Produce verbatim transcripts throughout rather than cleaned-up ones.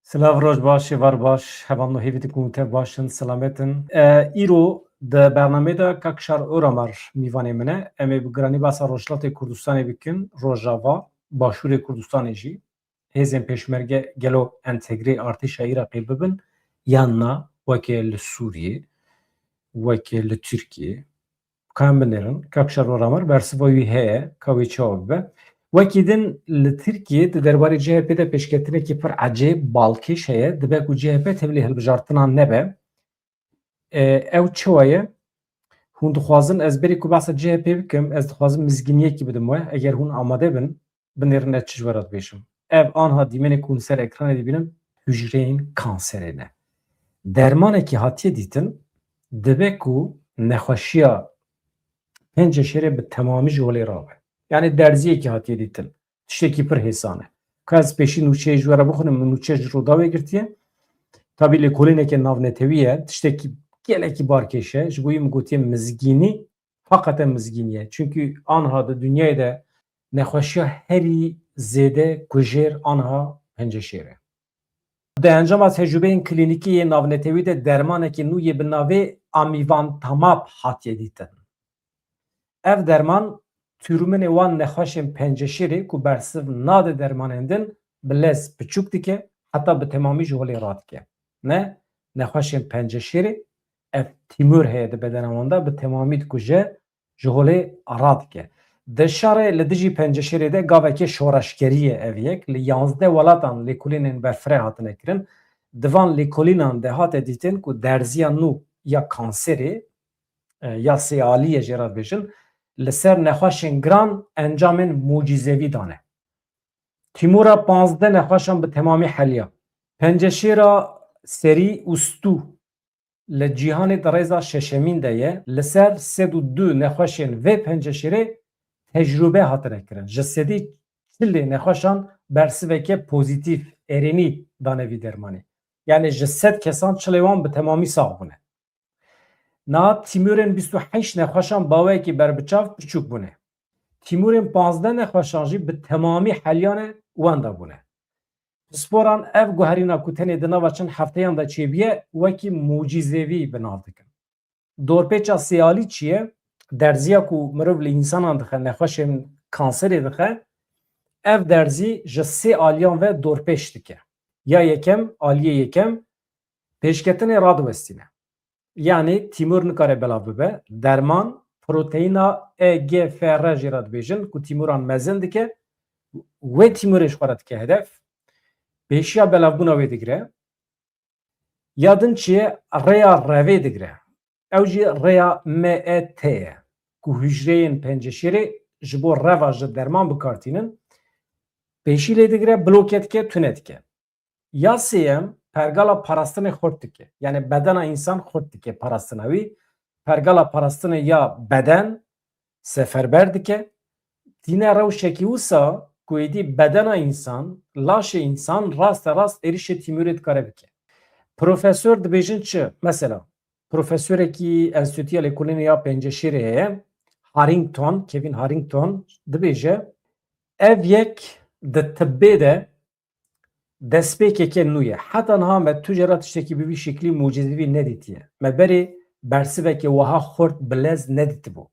Silav, roj baş, êvar baş, hevalno hêvî dikim û tev baş in, selamet in. E, îro di bernameyê de Kakşar Oramar mîvanê min e. Em ê bi giranî behsa Rojhilatê Kurdistanê bikin, Rojava, Başûrê Kurdistanê jî. Hêzên pêşmerge gelo entegrê artêşa Iraqê bibin yan na, weke li Sûriyê, weke li Tirkiyê? Ka em binêrin, Kakşar Oramar bersiva wî heye, ka wê çawa bibe? Wekî din li Tirkiyê di derbarê C H P de pêşketinekî pir ecêb, balkêş heye, dibe ku C H P tevlî hilbijartinan nebe. E, ew çawa ye? Hûn dixwazin ez berî ku behsa C H P bikim, ez dixwazim mizgîniyekî bidim we. Eger hûn amade bin, binêrin ez çi ji we re dibêjim. Ev anha dîmenê ku hûn ser ekranê dibînin, hûcreyên kanserê ne. Dermanekî hatiye dîtin, dibe ku nexweşiya penceşêrê bi temamî ji holê rabe. Yani derziyekî hatiye dîtin. Tiştekî pir hêsan e. Ka ez pêşî nûçeyê ji we re bixwînim, min nûçe ji Rûdawê girtiye. Tabî lêkolîneke navnetewî ye, tiştekî gelekî balkêş e. Ji bo wî min gotiye mizgînî, heqeten mizgînî ye. Çunkî anha di dinyayê de nexweşiya herî zêde kujêr anha penceşêr e. Di encama tecrûbeyên klînîkî yê navnetewî de dermanekî nû yê bi navê amivantamab hatiye dîtin. Ev derman tûrminê wan nexweşên penceşêrê ku bersiv nade dermanên din bi lez piçûk dike, heta bi temamî ji holê radike. Ne, nexweşên penceşêrê, ev tîmûr heye di bedena wan de, bi temamî dikuje, ji holê radike. Di şerê li dijî penceşêrê de gavekê şoreşgerî ye ev yek. Li yanzdeh welatan lêkolînên berfireh hatine kirin. Di van lêkolînan de hate dîtin ku derziya nû ya kanserê, e, ya sêaliyê jê re dibêjin, li ser nexweşên giran encamên mucîzevî dane. Tîmûra panzdeh nexweşan bi temamî heliya. Penceşêra serî û stû li cîhanê di rêza şeşemîn de ye. Li ser sed û du nexweşên vê penceşêrê tecrûbe hatine kirin. Ji sedî çilê nexweşan bersiveke pozîtîf, erênî dane vî dermanê. Yani ji sed kesan çilê wan bi temamî sax bûne. Niha tîmûrên bîst û heşt nexweşan baweyekî berbiçav piçûk bûne. Tîmûrên panzdeh nexweşan jî bi temamî heliyane wenda bûne. Pisporan ev guherîna ku tenê di nava çend hefteyan de çêbûye, wekî mucîzevî bi nav dikin. Dorpêça sêalî çi ye? Derziya ku mirov li însanan dixe, nexweşên kanserê dixe, ev derzî ji sê aliyan ve dorpêç dike. Ya yekem, aliyê yekem, pêşketinê radiwestîne. Yanî tîmûr nikare belav bibe. Derman, proteîna E G F R jê re dibêjin, ku tîmûran mezin dike, wê tîmûrê ji xwe re dike hedef. Pêşiya belavbûna wê digire. Ya din çi ye? Rêya revê digire. Ew jî rêya M E T ye, ku hûcreyên penceşêrê ji bo reva ji derman bi kar tînin. Pêşî lê digire, bloke dike, tune dike. Ya sêyem, pergala parastinê xurt dike. Yani bedena însan xurt dike parastina wî. Pergala parastinê ya beden seferber dike. Tîne rewşekî wisa ku êdî bedena însan, laşê însan raste rast êrişê tîmûrê dikare bike. Profesor dibêjin çi? Mesela, profesorekî Enstîtuya Lêkolînê ya Penceşêrê heye, Harrington, Kevin Harrington dibêje, ev yek di tibbê de destpêkeke nû ye. Heta niha me tu cara tiştekî bi vî şeklî mucîzevî nedîtiye. Me berê bersiveke wiha xurt bi lez nedîtibû.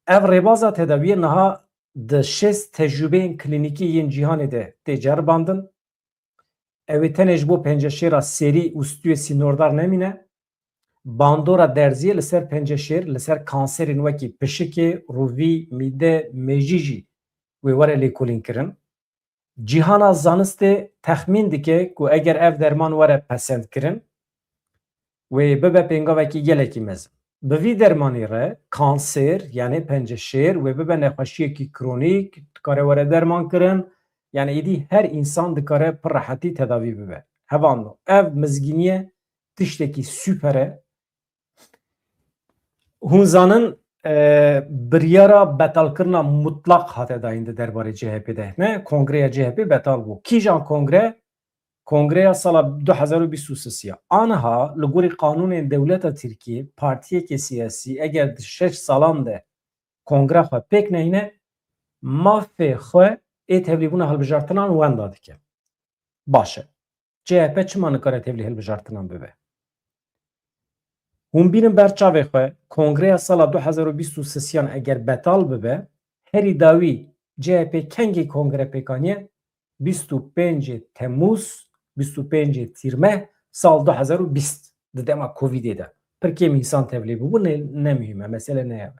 Ev rêbaza tedawiyê niha di şêst tecrûbeyên klînîkî yên cîhanê de tê ceribandin. Ew ê tenê ji bo penceşêra serî û stûyê sînordar nemîne. Bandora derziyê li ser penceşêr, li ser kanserên wekî pişikê, rûvî, mîde, mêjî jî wê were lêkolînkirin. Cîhana zanistê texmîn dike ku eger ev derman were pesendkirin, wê bibe pêngavekî gelekî mezin. Bi vî dermanî re kanser, yani penceşêr, wê bibe nexweşiyekî kronîk, dikare were dermankirin, yani êdî her însan dikare pir rehetî tedavî bibe. Hevalno, ev mizgîniye tiştekî super e. Hûn zanin, e, biryara betalkirina mutlaq hate dayîn di derbarê C H P de. Ne, kongreya C H P betal bû. Kîjan kongre? Kongreya sala du hezar û bîst û sê ya. Aniha li gorî qanûnên dewleta Tirkiyê partiyeke siyasî eger di şeş salan de kongre xwe pêk nehîne, mafê xwe ê tevlîbûna hilbijartinan wenda dike. Baş e. C H P çima nikare tevlî hilbijartinan bibe? Hûn bînin ber çavê xwe, kongreya sala du hezar û bîst û sisiyan eger betal bibe, herî dawî C H P kengî kongre pêk aniye? Bîst û pêncê Temmûz, bîst û pêncê Tîrmeh sal du hezar û bîst, di dema Covidê de. Pir kêm însan tevlî bûbû, ne, ne muhîm e, mesele ne ye.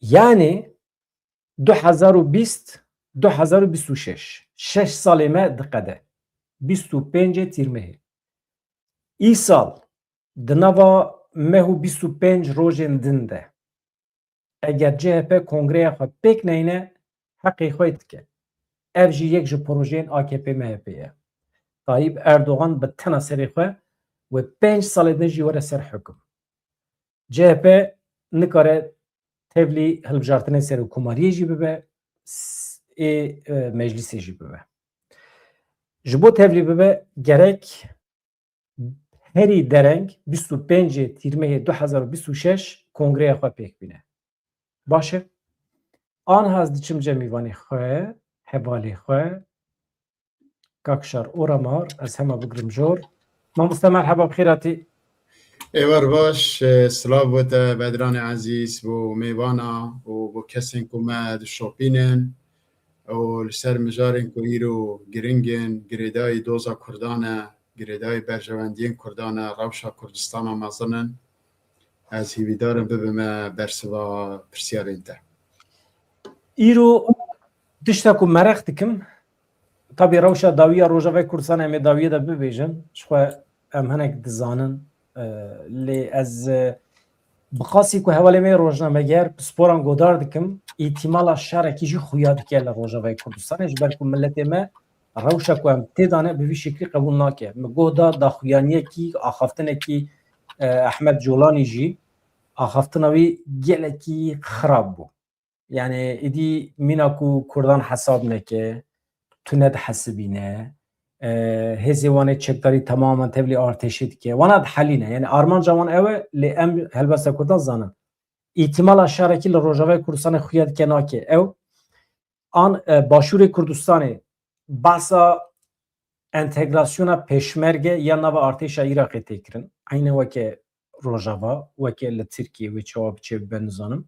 Yanî du hezar û bîst, du hezar û bîst û şeş, şeş salê me diqede. Bîst û pêncê Tîrmehê. Îsal, di nava meh û bîst û pênc rojên din de, eger C H P kongreya xwe pêk neyne, heqê xwe dike. Ev jî yek ji projeyên A K P M H P ye. Tayyip Erdogan bi tena serê xwe wê pênc salê din jî were ser hukum. C H P nikare tevlî hilbijartinên serokkomariyê jî bibe, s-, ê, e, meclisê jî bibe. Ji bo tevlî bibe, gerek herî dereng bîst û pêncê Tîrmehê du hezar û bîst û şeş kongreya xwe pêk bîne. Baş e. Anha ez diçim cem mîvanê xwe, hevalê xwe, Kak Şar Oramar, ez hema bigrim jor. Mamoste, merheba, bi xêr hatî. Êvar baş, e, silav bo te, Bedranê ezîz, bo mêvana û bo kesên ku me dişopînin û li ser mijarên ku îro giring in, girêdayî doza Kurdan e, girêdayî berjewendiyên Kurdan e, rewşa Kurdistana mezin in. Ez hîvîdar im bibime bersiva pirsiyarên te. Îro tişta ku meraq dikim, tabî rewşa dawî ya Rojavayê Kurdistanê em ê dawiyê de bibêjin, ji xwe em hinek dizanin, e, lê ez, e, bi qasî ku hevalê me yê rojnameger pisporan godar dikim, îtîmala şerekî jî xuya dike li Rojavayê Kurdistanê, ji ber ku miletê me rewşa ku em tê de ne bi vî şeklî qebûl nake. Min guh da daxuyaniyekî, axaftinekî, e, Ehmed Colanî jî, axaftina wî gelekî xirab bû. Yani, îdî mîna ku Kurdan hesab neke, tune dihesibîne, e, hêzê wan ê çekdarî temamen tevlî artêşê dike. Wana dihelîne. Yani, armanca wan ew e, lê em helbesta Kurdan zanin. Îtîmala şerekî li Rojavayê Kurdistanê xuya dike nake. Ew an, e, Başûrê Kurdistanê behsa entegrasyona pêşmerge ya nava artêşa Iraqê tê kirin. Eyne weke Rojava, weke li Tirkiyê wê çawa biçe bibe nizanim.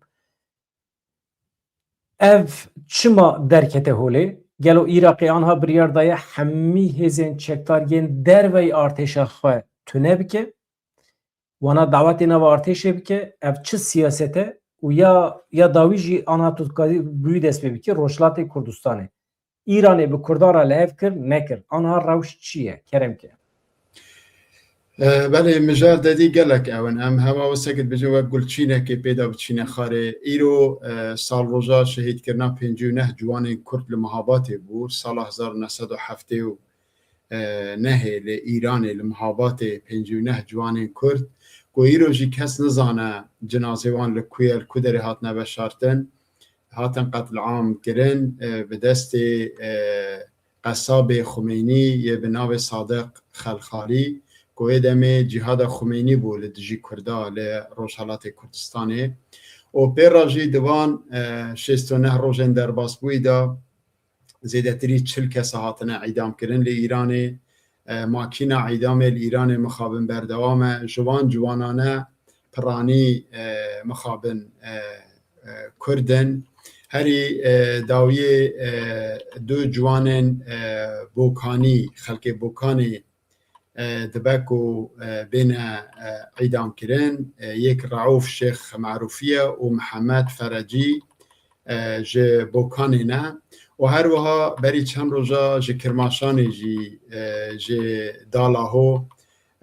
Ev çima derkete holê? Gelo Iraqê anha biryar daye hemî hêzên çekdar yên derveyî artêşa xwe tune bike? Wana dawetê nava artêşê bike, ev çi siyaset e? Û ya, ya dawî jî anha tu dikazî bi wî dest pê bikî, Rojhilatê Kurdistanê. Îranê bi Kurdan re li hev kir, nekir. Anha rewş çi ye? Kerem ke. E, belê, mijar dedî gelek ew in. Em hema wisa ku dibêjin wek gulçînekê pê de biçîne xarê. Îro, e, salroja şehîdkirina pêncî û neh ciwanên Kurd li Mihabatê bû, sala hezar û neh sed û heftê û nehê li Îranê, li Mihabatê pêncî û neh ciwanên Kurd, ku îro jî kes nizane cinazê wan li ku ye, li ku derê hatine veşartin, hatin qetliam kirin, e, bi destê, e, qesabê Xumeynî yê bi navê Sadiq Xelxalî, ku wê demê Cîhada Xumeynî bû li dijî Kurda li Rojhelatê Kurdistanê. Û pê re jî di van, e, şêst û neh rojên derbasbûyî de zêdetirî çil kes hatine îdam kirin li Îranê. E, makîna îdamê li Îranê mixabin berdewam e. Ji wan ciwanane piranî, e, mixabin, e, e, Kurd in. Herî, e, dawiyê, e, du ciwanên, e, Bokanî, xelkê Bokanê, e, dibe ku, e, bêne, e, îdam kirin. E, yek Rauf Şêx Marûfî ye û Mihemed Ferecî, e, ji Bokanê ne. Û her wiha berî çend roja ji Kirmaşanê jî, e, ji Dalaho,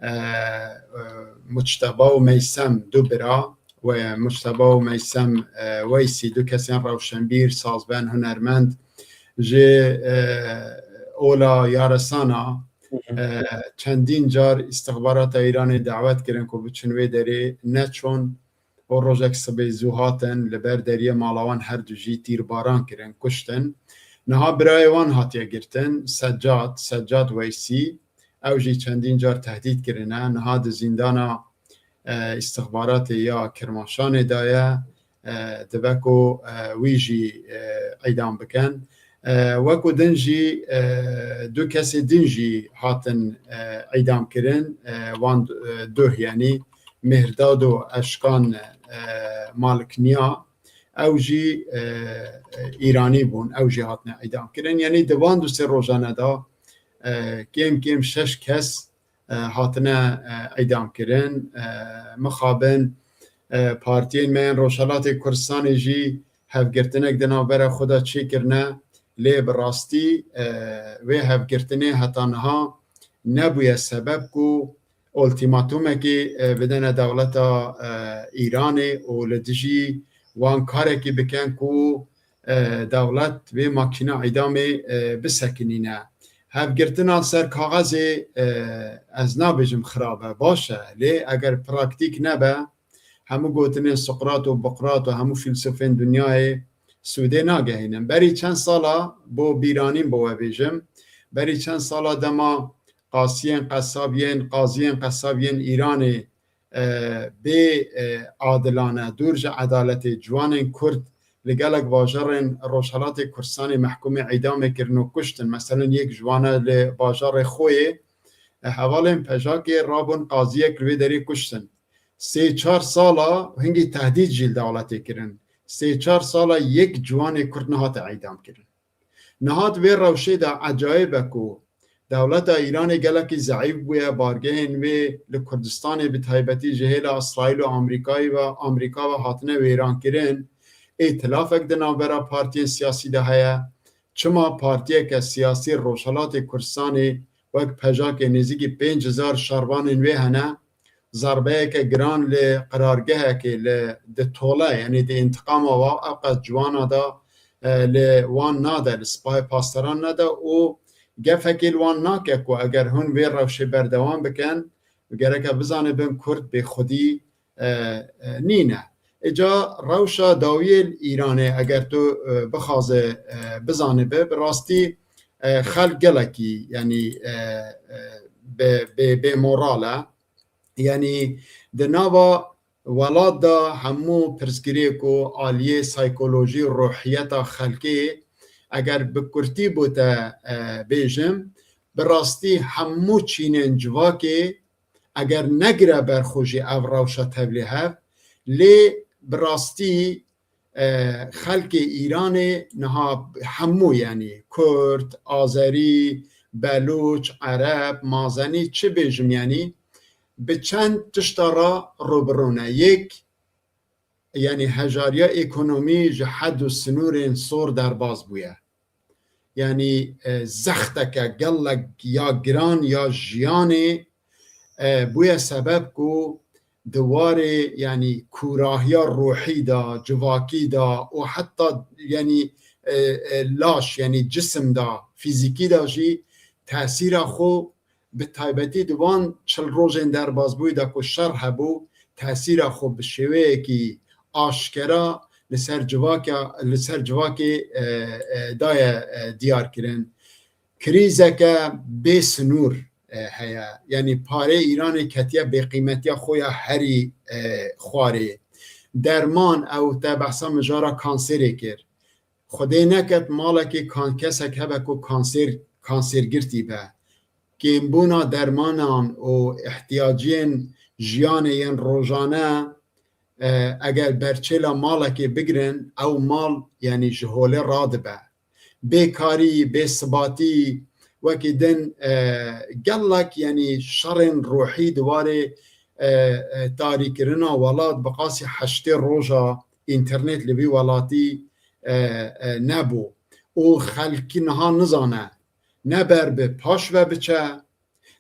e, e, Muçteba û Meysem du bira, we Muçteba û Meysem, e, Weysî, du kesên rewşenbîr, sazben, hunermend, ji, e, ola Yaresana, Hı hı. e, çendîn car îstixbarata Îranê dawet kirin ku biçin wê derê, neçûn û rojek sibê zû hatin, li ber deriyê mala wan her du jî tîrbaran kirin, kuştin. Niha birayê wan hatiye girtin, Seccat, Seccat Weysî, ew jî çendîn car tehdît kirine, niha di zîndana, e, îstixbaratê ya Kirmaşanê de ye, e, dibe ku, e, wî jî, e, îdam bikin. E, wek û din jî, e, du kesê din jî hatin, e, îdam kirin, e, wan, e, duh, yanî Mîrdad û Eşkan, e, Malikniya, ew jî, e, e, Îranî bûn, ew jî hatine îdam kirin. Yanî di van du sê rojane de, e, kêm kêm şeş kes, e, hatine, e, îdam kirin. E, mixabin, e, partiyên me yên Rojhelatê Kurdistanê jî hevgirtinek di navbera xwe de çêkirine, lê bi rastî, e, wê hevgirtinê heta niha nebûye sebeb ku ultîmatumekê, e, bidene dewleta, e, Îranê û li dijî wan karekî bikin ku, e, dewlet vê makîna îdamê, e, bisekinîne. Hevgirtina ser kaxezê, e, ez nabêjim xirab e, baş e, lê eger praktîk nebe, hemû gotinên Sokrat û Bokrat û hemû fîlsofên dinyayê sûdê nagehînin. Berî çend sala, bo bîranîn bo we bêjim, berî çend sala dema qasiyên qesab yên, qaziyên qesab yên Îranê, e, bê, e, adilane, dûr ji edaletê, ciwanên Kurd li gelek bajarên Rojhelatê Kurdistanê mehkûmê îdamê kirin û kuştin. Meselen, yek ji wana li bajarê Xoyê, e, hevalên PJAKê rabûn qaziyek li wê derê kuştin. Sê çar sala hingî tehdîd jî li dewletê kirin. Sê çar sala yek ciwanê Kurd nehate îdam kirin. Niha di vê rewşê de ecayib e ku dewleta Îranê gelekî zeîf bûye, bargehên wê li Kurdistanê bi taybetî ji hêla Îsraîl û Amerîkayê ve, Amerîka ve hatine wêrankirin. Êtilafek di navbera partiyên siyasî de heye. Çima partiyeke siyasî Rojhelatê Kurdistanê wek PJAKê nêzîkî pênc hezar şervanên wê hene, zerbeyeke giran li qirargehekê, li, di tole, yanî di întiqama wa ew qas ciwana de, e, li wan nade, li Sipahê Pasdaran nede û gefekê li wan nake ku eger hûn vê rewşê berdewam bikin, gereke bizanibin Kurd bêxwedî, e, e, nîne. Îca rewşa dawiyê li Îranê eger tu, e, bixwaze, e, bizanibe, bi rastî, e, xelk gelekî, yanî, e, e, bê, bê, bê moral e. Yanî di nava welat de hemû pirsgirêk û aliyê saykolojî û ruhiyeta xelkê eger bi kurtî bo te, e, bêjim, bi rastî hemû çînên civakê eger negire ber xwe jî ev rewşa tevlî hev, lê bi rastî, e, xelkê Îranê niha hemû, yanî Kurd, Azerî, Belûç, Ereb, Mazenî, çi bêjim, yanî bi çend tişta re rûbirû ne. Yek, yanî hejariya ekonomî ji hed û sinûrên sor derbas bûye. Yanî, e, zexteke gelek ya giran ya jiyanê, e, bûye sebeb ku di warê, yanî kûrahiya ruhî de, civakî de û heta, yanî, e, e, laş, yanî cisim de, fîzîkî de jî tesîra xwe, bi taybetî di van çil rojên derbasbûyî de ku şer hebû, tesîra xwe bi şêweyekî aşkera li ser civaka, li ser civakê, e, e, daye, e, diyar kirin. Krîzeke bê sinûr, e, heye. Yanî parê Îranê ketiye bêqîmetiya xwe ya herî, e, xwarê. Derman, ew te behsa mijara kanserê kir. Xwedê neket malekê kan-, kesek hebe ku kanser, kansergirtî be. Kêmbûna dermanan û ihtiyaciyên jiyanê yên rojane, e, eger berçêla malekê bigirin, ew mal, yanî ji holê radibe. Bêkarî, bêsibatî, wekî din, e, gelek, yanî şerên ruhî di warê, e, e, tarîkirina welat bi qasî heştê roja înternet li vî welatî, e, e, nebû. Û xelkî niha nizane, ne ber bi paş ve biçe,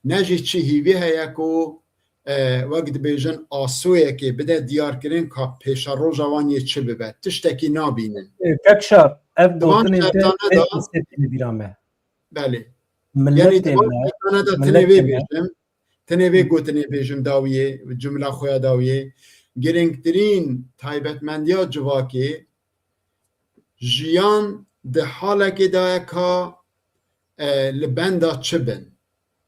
ne jî çi hîvî heye ku, e, wek dibêjin, asoyekê bide diyarkirin ka pêşeroja wan yê çi bibe. Tiştekî nabînin. E, Kekşar, ev Di van gotinên te şertane de, tê bîra me. Belê. Yanî Miletê di van me, şertane de tinê vê miletê me. bêjim, tinê vê Hı. gotinê bêjim dawiyê, cumla xwe ya dawiyê. Girîngtirîn taybetmendiya civakê, jiyan di halekê de ye ka, e, li benda çi bin?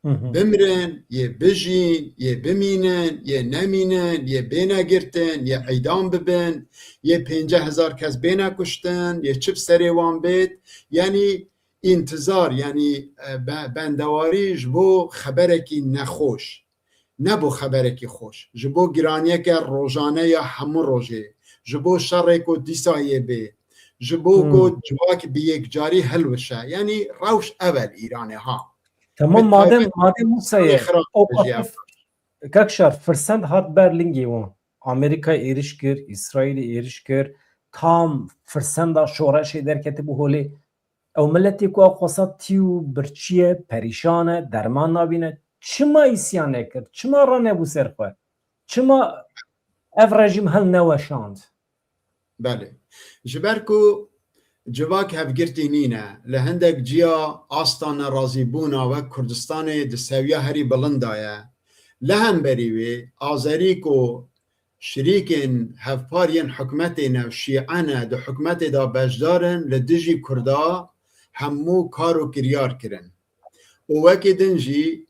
Bimrin, yê bijîn, yê bimînin, yê nemînin, yê bêne girtin, yê îdam bibin, yê pêncî hezar kes bêne kuştin, yê çi bi serê wan bêt. Yanî întizar, yanî, e, be-, bendewarî ji bo xeberekî nexweş. Ne bo xeberekî xweş. Ji bo giraniyeke rojane ya hemû rojê. Ji bo şerê ku dîsa yê bê. Ji bo ku civak bi yekcarî hilwişe. Yanî rewş ev e li Îranê ha. Tamam, madem, madem wisa ye, o qasif, Kakşar, firsend hat ber lingê wan. Amerîka êriş kir, Îsraîlê êriş kir, tam firsenda şoreşê derketibû holê. Ew miletê ku ew xwesa tî û birçî ye, perîşan e, derman nabîne, çima îsyan nekir? Çima ranebû ser xwe? Çima ev rejîm hel neweşand? Belê. Ji ber ku civak hevgirtî nîne, li hindek ciya asta nerazîbûna wek Kurdistanê di sewiya herî bilind de ye. Li hemberî wê, Azerî ku şirîkên hevpar yên hikûmetê ne û şîe ne di hikûmetê de beşdar in, li dijî Kurda hemû kar û kiryar kirin. Û wekî din jî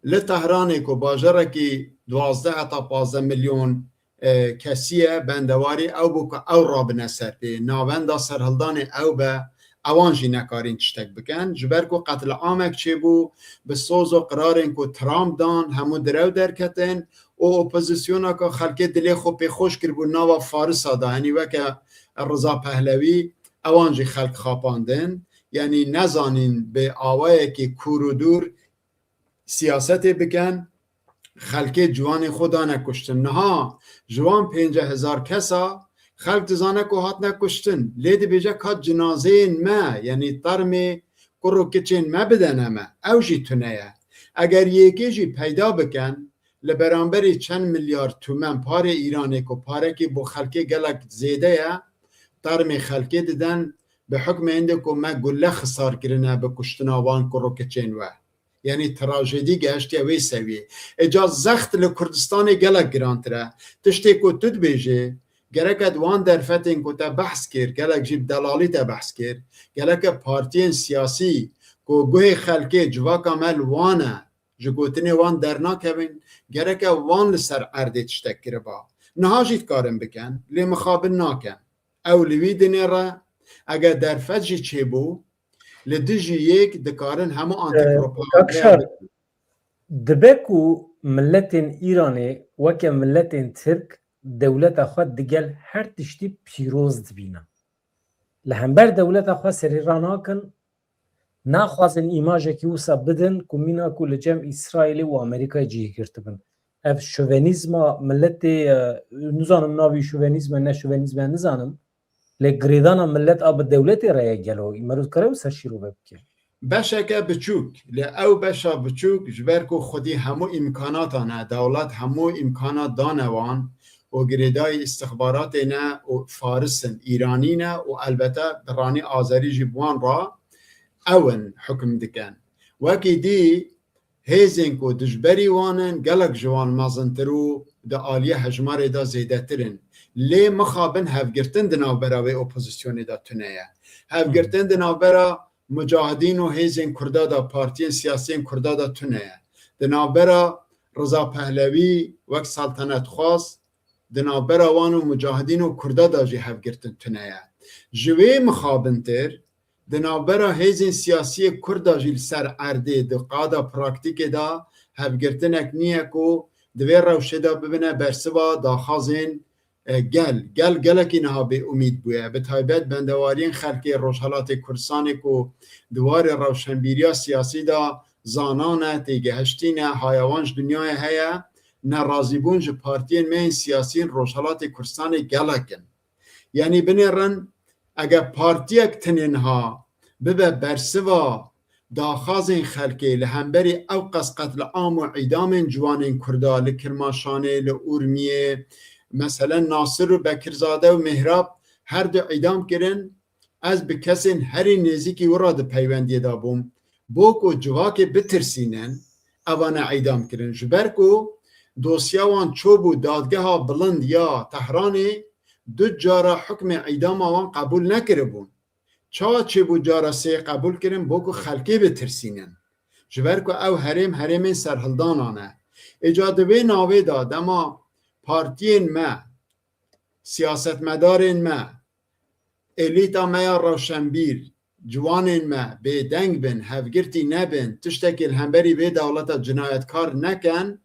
li Tehranê ku bajarekî duwazdeh heta pazdeh milyon, e, kesî ye, bendewarî ew bû ku ew rabine ser pê, navenda serhildanê ew be, ewan jî nekarîn tiştek bikin. Ji ber ku qetliamek çêbû, bi soz û qirarên ku Trump dan, hemû direw derketin û opozisyona ku xelkê dilê xwe pê xweş kiribû nava Farisa de, yanî weke Riza Pehlewî, ewan jî xelk xapandin. Yanî nezanîn bi awayekî kûr û dûr siyasetê bikin, xelkê ciwanê xwe dane kuştin. Niha ji wan pêncî hezar kesa xelk dizane ku hatine kuştin. Lê dibêje ka cinazeyên me, yanî termê kur û kiçên me bidene me. Ew jî tune ye. Eger yekê jî peyda bikin, li beramberî çend milyar tûmen parê Îranê ku parekî bo xelkê gelek zêde ye, termê xelkê diden, bi hukmê hindê ku me gulle xisar kirine bi kuştina wan kur û kiçên we. Yanî trajedî gehiştiye wê sewiyê. Êca zext li Kurdistanê gelek girantir e. Tiştê ku tu dibêjê, gereke di wan derfetên ku te behs kir, gelek jî bi delalî te behs kir, gereke partiyên siyasî ku guhê xelkê civaka me li wan e, ji gotinê wan dernakevin, gereke wan li ser erdê tiştek kiriba. Niha jî dikarin bikin, lê mixabin nakin. Ew li wî dinêre, eger derfet jî çêbû, li dijî yek dikarin hemû, e, antîpropagandaya Kakşar, bikin. Dibe ku miletên Îranê weke miletên Tirk dewleta xwe digel her tiştî pîroz dibînin. Li hember dewleta xwe serî ranakin, naxwazin îmajekî wisa bidin ku mîna ku li cem Îsraîlê û Amerîkayê cihê girtibin. Ev şovenîzma miletê, e, nizanim navî şovenîzm e, ne şovenîzm e, nizanim. Lê girêdana milet a bi dewletê re ye gelo? Îmero dikare wisa şîrove bike? Beşeke biçûk, lê ew beşa biçûk ji ber ku xwedî hemû îmkanatan e, dewlet hemû îmkanat dane wan û girêdayî îstixbaratê ne û Faris in, Îranî ne û elbete bi ranî Azerî jî bi wan re ew in hukm dikin. Wekî dî hêzên ku dijberî wan in, gelek ji wan mezintir û di aliyê hejmarê de zêdetir in. Lê mixabin hevgirtin di navbera wê opozisyonê de tune ye. Hevgirtin di navbera mucahidîn û hêzên Kurda de, partiyên siyasiyên Kurda de tune ye. Di navbera Riza Pehlewî wek saltanetxwaz, di navbera wan û mucahidîn û Kurda de jî hevgirtin tune ye. Ji wê mixabintir, di navbera hêzên siyasiyê Kurda jî li ser erdê di qada praktîkê de hevgirtinek niye ku di vê rewşê de bibine bersiva daxwazên, e, gel. Gel gelekî niha bêumîd bûye. Bi taybet bendewariyên xelkê Rojhelatê Kurdistanê ku di warê rewşenbîriya siyasî de zanan e, têgehiştî ne, haya wan ji dinyayê heye, nerazîbûn ji partiyên me yên siyasî yên Rojhelatê Kurdistanê gelek in. Yanî binêrin, eger partiyek tenê niha bibe bersiva daxwazên xelkê li hemberî ew qas qetliam û îdamên ciwanên Kurda li Kirmaşanê, li Urmiyê, meselen Nasir û Bekirzade û Mêhrab her du îdam kirin, ez bi kesên herî nêzîkî wira di peywendiyê de bûm. Bo ku civakê bitirsînin, evane îdam kirin. Ji ber ku dosya wan çûbû Dadgeha Bilind ya Tehranê, du cara hukmê îdama wan qebûl nekiribûn. Çawa çêbû cara sê qebûl kirin? Bo ku xelkê bitirsînin. Ji ber ku ew herêm herêmên serhildanan e. Êca di vê navê de dema partiyên me, siyasetmedarên me, elîta me ya rewşenbîr, ciwanên me bêdeng bin, hevgirtî nebin, tiştekê li hemberî vê dewleta cinayetkar neken,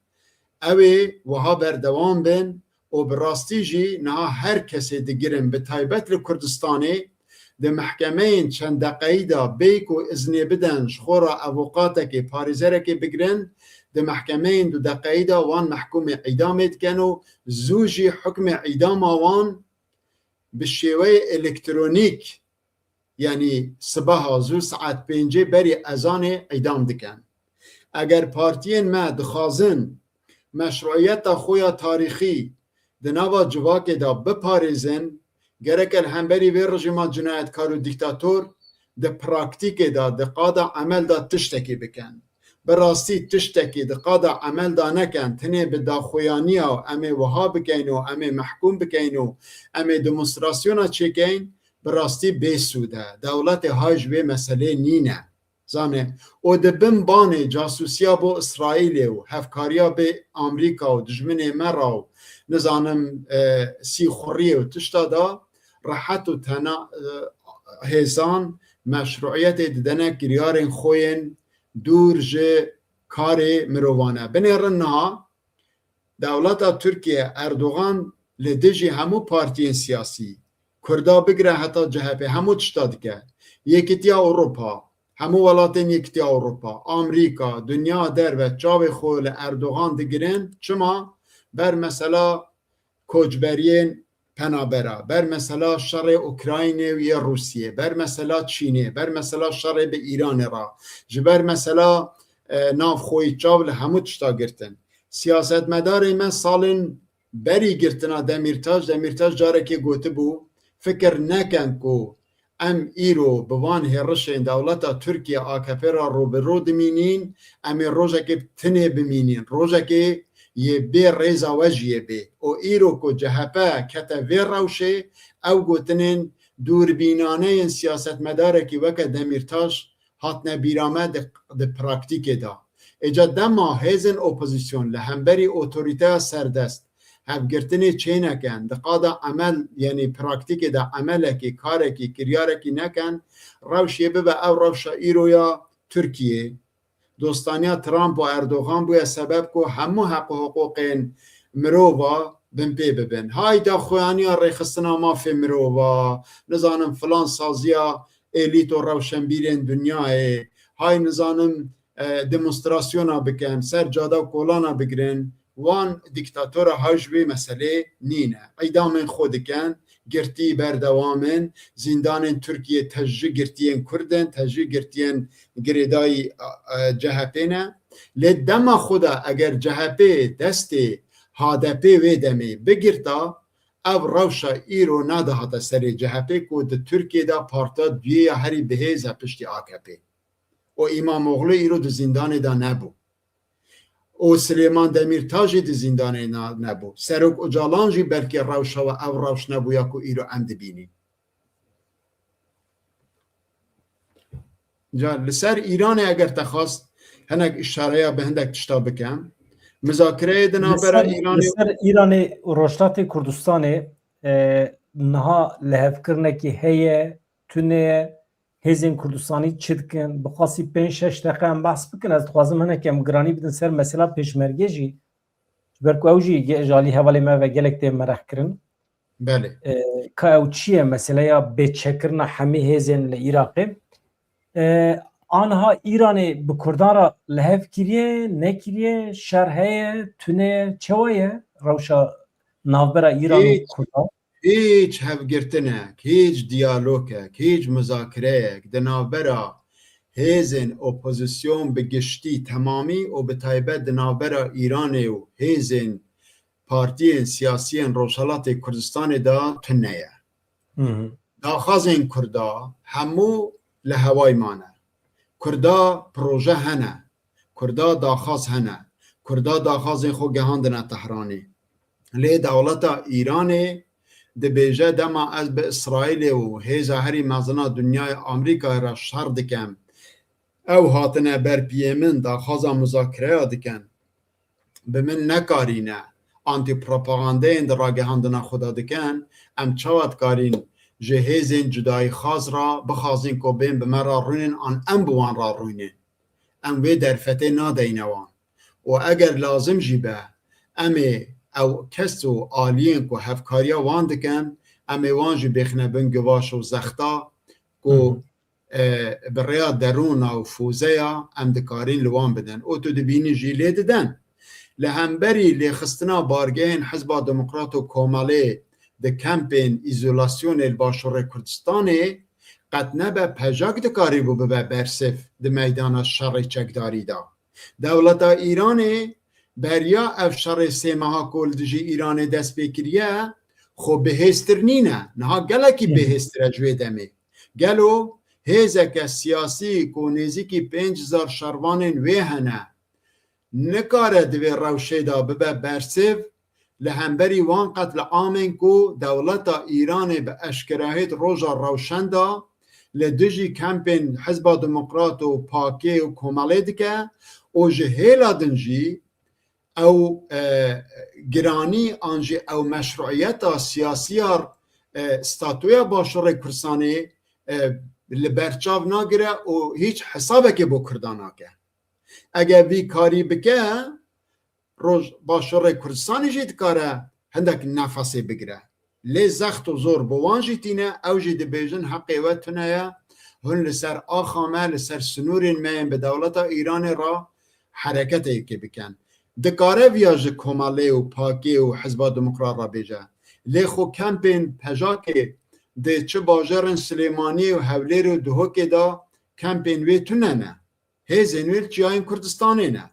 ew ê wiha berdewam bin û bi rastî jî niha her kesê digirin, bi taybet li Kurdistanê, di mehkemeyên çend deqeyî de bêyî ku iznê bidin ji xwe re avokatekê, parêzerekê bigirin, di mehkemeyên du deqeyî de wan mehkûmê îdamê dikin û zû jî hukmê îdama wan bi şêweyê elektronîk, yanî sibeha zû saet pêncê berî ezanê îdam dikin. Eger partiyên me dixwazin meşruiyeta xwe ya tarîxî di nava civakê de biparêzin, gereke li hemberî vê rejîma cinayetkar û dîktator di praktîkê de, di qada emel de tiştekê bikin. Bi rastî tiştekê di qada emel de nekin, tenê bi daxuyaniya em ê wiha bikeyn û em ê mehkûm bikeyn û em ê demonstrasyona çêkeyn, bi rastî bê sûd e. Dewletê hay ji vê meselê nîne. Zane, û di bin banê casûsiya bo Îsraîlê û hevkariya bê Amerîka û dijminê me re û nizanim, e, sîxuriyê û tişta de rehet û tena, e, hêzan meşruiyetê didene kiryarên xwe yên dûr ji karê mirovane. Binêrin niha dewleta Tirkiye, Erdogan li dijî hemû partiyên siyasî, Kurda bigire heta C H P, hemû tişta dike. Yekîtiya Ewropa, hemû welatên Yekîtiya Ewropa, Amerîka, dinya derve çavê xwe li Erdogan digirin. Çima? Ber mesela koçberiyên penabera, ber mesela şerê Ukraynê û yê Rûsiyê, ber mesela Çînê, ber mesela şerê bi Îranê re, ji ber mesela, e, navxweyî çav li hemû tişta girtin. Siyasetmedarê me salên berî girtina Demîrtaş, Demîrtaş carekê gotibû, fikir nekin ku em îro bi van hêrişên dewleta Tirkiye A K P re rû bi rû dimînîn, em ê rojekê tinê bimînîn. Rojekê yê bê rêza we jî yê bê. Û îro ku C H P kete vê rewşê, ew gotinên dûrbînane yên siyasetmedarekî weke Demîrtaş hatine bîra me di, di praktîkê de. Êca dema hêzên opozîsyon li hemberî otorîteya serdest hevgirtinê çênekin, di qada emel, yanî praktîkê de emelekî, karekî, kiryarekî nekin, rewş yê bibe ew rewşa îro ya Tirkiyê. Dostaniya Trump û Erdogan bûye sebeb ku hemû heq û hiqûqên mirova binpê bibin. Hay daxuyaniya rêxistina mafê mirova, nizanim filan saziya elît û rewşenbîrên dinyayê, hay nizanim, e, demonstrasyona bikin, ser cada û kolana bigirin, wan dîktatora hay ji vê meselê nîne. Îdamên xwe dikin, girtî berdewam in, zîndanên Tirkiyê tejî girtiyên Kurd in, tejî girtiyên girêdayî, e, C H P ne. Lê dema xwe de eger C H P destê H D P wê demê bigirta, ev rewşa îro nadihate serê C H P ku di Tirkiyê de partiya duyê ya herî bihêz e piştî A K P. Û Îmamoğlu îro di zîndanê de nebû. Û Silêman Demîrtaş jî di zîndanê na-, nebû. Serok Ocalan jî belkî rewşa we ev rewş nebûya ku îro em dibînîn. Ca li ser Îranê eger te xwest hinek îşareya bi hindek tişta bikem. Mizakireyê di Li navbera ser, Îranê li ser Îranê û Rojhilatê Kurdistanê, e, niha lihevkirinekî heye, tune ye, hêzên Kurdistanî çi dikin? Bi qasî pênc şeş deqe em behs bikin. Ez dixwazim hinek em giranî bidin ser mesela Pêşmerge jî. Ji ber ku ew jî ge-, ji alî hevalê me ve gelek tê meraq kirin. Belê. E, ka ew çi ye? Meseleya bêçekirina hemî hêzên li Iraqê. E, aniha Îranê bi Kurdan re lihev kiriye, nekiriye, şer heye, tune ye, çawa ye rewşa navbera Îran û Hîç, Kurdan? Hîç hevgirtinek, hîç diyalogek, hîç muzakireyek di navbera hêzên opozîsyon bi giştî temamî û bi taybet di navbera Îranê û hêzên partiyên siyasiyên Rojhelatê Kurdistanê de tune ye. Hı hı. Daxwazên Kurda hemû li hewayê mane. Kurda proje hene. Kurda daxwaz hene. Kurda daxwazên xwe gehandine Tehranê. Lê dewleta Îranê dibêje dema ez bi Îsraîlê û hêza herî mezin a dinyayê Amerîkayê re şer dikem, ew hatine ber piyê min daxwaza muzakireya dikin, bi min nekarîne antîpropagandeyên di ragihandina xwe de dikin, em çawa dikarîn ji hêzên cudayîxwaz re bixwazin ku bên bi me re rûnên an em bi wan re rûnên? Em vê derfetê nadeyne wan. Û eger lazim jî be, em ê ew kes û aliyên ku hevkariya wan dikin, em ê wan jî bêxine bin givaş û zexta ku, Hı hı. e, bi rêya derûna û fûzeya em dikarîn li wan bidin. Û tu dibînî jî lê didin. Li hemberî lêxistina bargehên Hizba Demokrat û Komelê di kempên îzolasyonê li Başûrê Kurdistanê qet nebe PJAK dikarîbû bibe bersiv di meydana şerê çekdarî de. Dewleta Îranê beriya ev şerê sê meha ku li dijî Îranê dest pê kiriye, xwe bihêztir nîne. Niha gelekî Hı. bihêztir e ji wê demê. Gelo hêzeke siyasî ku nêzîkî pênc hezar şervanên wê hene, nikare di vê rewşê de bibe bersiv, li hemberî wan qetliamên ku dewleta Îranê bi eşkerahî di roja rewşen de li dijî kempên Hizba Demokrat û Pakê û Komelê dike û ji hêla din jî ew, e, giranî an jî ew meşruiyeta siyasî ya, e, statûya Başûrê Kurdistanê, e, li ber çav nagire û hîç hesabekê bo Kurdan nake. Eger vî karî bike, roj-, Başûrê Kurdistanê jî dikare hindek nefesê bigire. Lê zext û zor bi wan jî tîne, ew jî dibêjin, heqê we tune ye, hûn li ser axa me, li ser sinûrên me yên bi dewleta Îranê re hereketeke bikin. Dikare viya ji Komelê û Pakê û Hizba Demokrat re bêje. Lê xwe kempên PJAKê di çi bajarên Silêmaniyê û Hewlêrê û Duhokê de kempên wê tune ne. Hêzên wê li çiyayên Kurdistanê ne.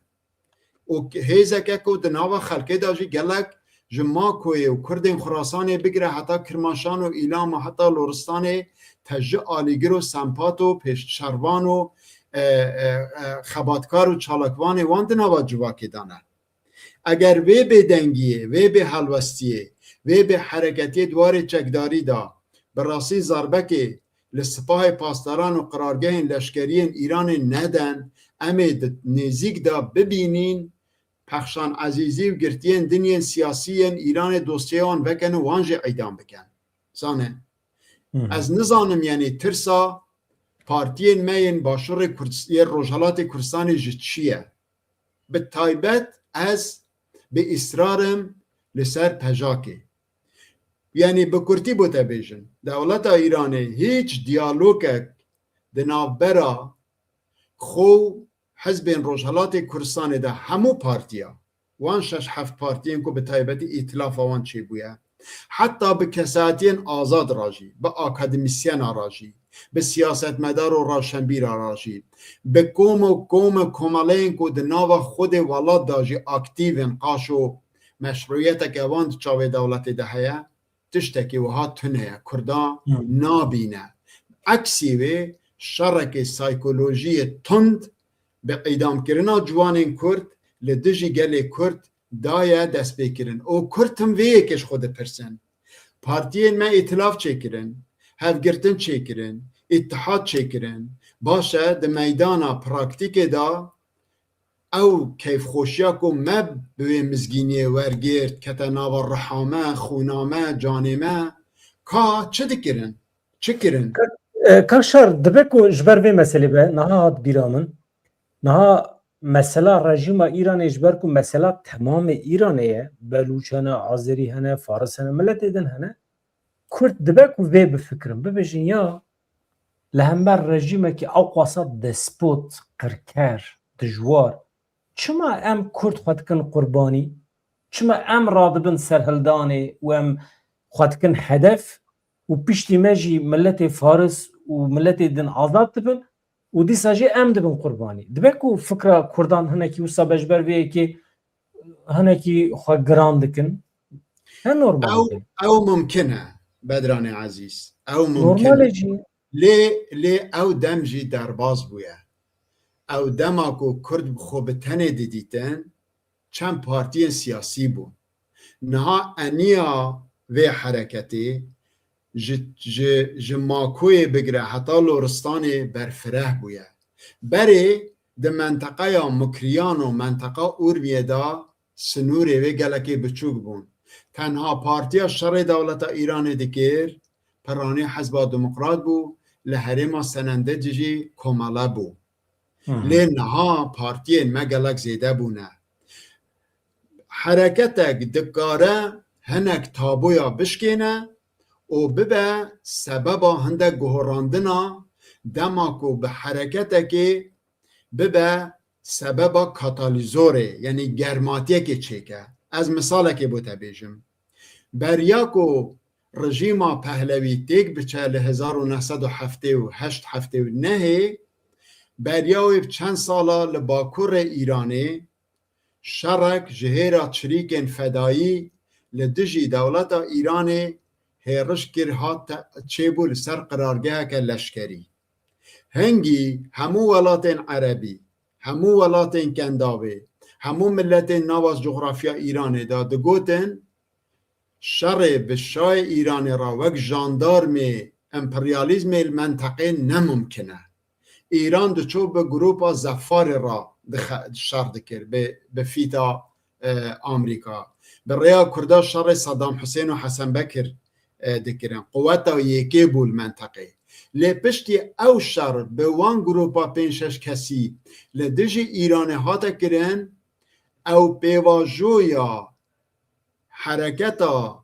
Û k-, hêzeke ku di nava xelkê de jî gelek ji Makoyê û Kurdên Xurasanê bigire heta Kirmaşan û Îlam û heta Loristanê te ji alîgir û sempat û pêşşervan û, e, e, e, xebatkar û çalakvanê wan di nava civakê de ne. Eger vê bêdengiyê, vê bêhelwestiyê, vê bêhereketiyê di warê çekdarî de bi rastî zerbekê li sipahê pasdaran û qirargehên leşkeriyên Îranê neden, em ê di nêzîk de bibînîn Pexşan Ezîzî û girtiyên din yên siyasî yên Îranê dosyeyê wan vekin û wan jî îdam bikin. Zane, Hı hı. ez nizanim, yanî tirsa partiyên me yên Başûrê Kurdis-, yên Rojhelatê Kurdistanê ji çi ye? Bi taybet ez bi îsrar im li ser PJAKê. Yanî bi kurtî bo te bêjin, dewleta Îranê hîç diyalogek di navbera xwe û hizbên Rojhelatê Kurdistanê de hemû partiya, wan şeş heft partiyên ku bi taybetî îtilafa wan çêbûye, heta bi kesayetiyên azad re jî, bi akademîsyena re jî, bi siyasetmedar û rewşenbîra re jî, bi kom û kom û komeleyên ku di nava xwedê welat de jî aktîv in, qaşo meşrûyeteke wan di çavê dewletê de heye, tiştekî wiha tune ye. Kurda Hı. nabîne. Eksî wê şerekê saykolojiyê tund bi îdamkirina ciwanên Kurd li dijî gelê Kurd daye destpêkirin. Û Kurd tim vê yekê ji xwe dipirsin. Partiyên me îtilaf çêkirin, hevgirtin çêkirin, îtihad çêkirin. Baş e, di meydana praktîkê de ew keyfxweşiya ku me bi wê mizgîniyê wergirt, kete nava riha me, xûna me, canê me, ka çi dikirin? Çi kirin? E, Kak Şar, dibe ku ji ber vê meselê be, niha hat bîra min. Niha mesela rejîma Îranê ji ber ku mesela temamê Îranê ye, Belûç hene, Azerî hene, Faris hene, miletê din hene. Kurd dibe ku vê bifikirin, bibêjin ya li hember rejîmekî ewqasa despot, qirker, dijwar, çima em Kurd xwe dikin qurbanî? Çima em radibin serhildanê û em xwe dikin hedef û piştî me jî miletê Faris û miletê din azad dibin û dîsa jî em dibin qurbanî? Dibe ku fikra Kurdan hinekî wisa be ji ber vê yekê hinekî xwe giran dikin? Ne normal Ew, e. ew mumkin e, Bedranê Ezîz. Ew mumkin Normal e. e jî. Lê, lê ew dem jî derbas bûye. Ew dema ku Kurd xwe bi tenê didîtin, çend partiyên siyasî bûn. Niha eniya vê hereketê ji, ji, ji Makoyê bigire heta Loristanê berfireh bûye. Berê di menteqeya Mukriyan û menteqa Urmiyê de sinûrê wê gelekê biçûk bûn. Tenha partiya şerê dewleta Îranê dikir, piranî Hizba Demokrat bû, li herêma Senendecî jî Komele bû. Hı hı. Lê niha partiyên me gelek zêde bûne. Hereketek dikare hinek taboya bişkêne û bibe sebeba hindek guhorandina, dema ku bi hereketekê bibe sebeba katalîzorê, yanî germatiyekê çêke. Ez misalekê bo te bêjim. Beriya ku rejîma Pehlewî têk biçe li hezar û neh sed û heftê û heşt heftê û nehê, beriya wê bi çend sala li bakurê Îranê şerek ji hêra çirîkên fedayî li dijî dewleta Îranê hêriş kir, hat te-, çêbû li ser qirargeheke leşkerî. Hingî hemû welatên erebî, hemû welatên kendavê, hemû miletên nava cografya Îranê de digotin, şerê bi şayê Îranê re wek jandarmê emperyalîzmê li menteqê ne mumkin e. Îran diçû bi grupa Zefarê re dixe-, şer dikir, bi, bi fîta, e, Amerîka. Bi rêya Kurda şerê Saddam Husên û Hesen Bekir, e, dikirin. Quweta yekê bû li menteqê. Lê piştî ew şer bi wan grupa pênc şeş kesî li dijî Îranê hate kirin, ew pêvajoya hereketa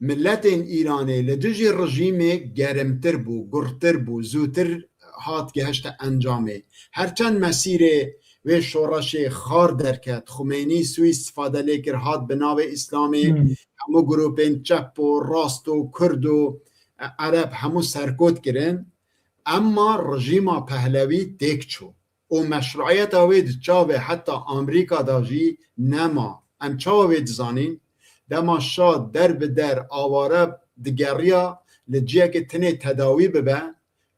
miletên Îranê li dijî rejîmê gerimtir bû, gurtir bû, zûtir hat gehişte encamê. Her çend mesîrê wê şoreşê xar derket, Xumeynî sû îstifade lê kir, hat bi navê Îslamê, Hmm. hemû grûpên çep û rast û kurd û, e, ereb hemû serkot kirin. Emma rejîma Pehlewî têk çû. û meşruiyeta wê di çavê heta Amerîka de jî nema. Em çawa wê dizanîn? Dema şa der bi der aware digeriya li ciyekê tinê tedawî bibe,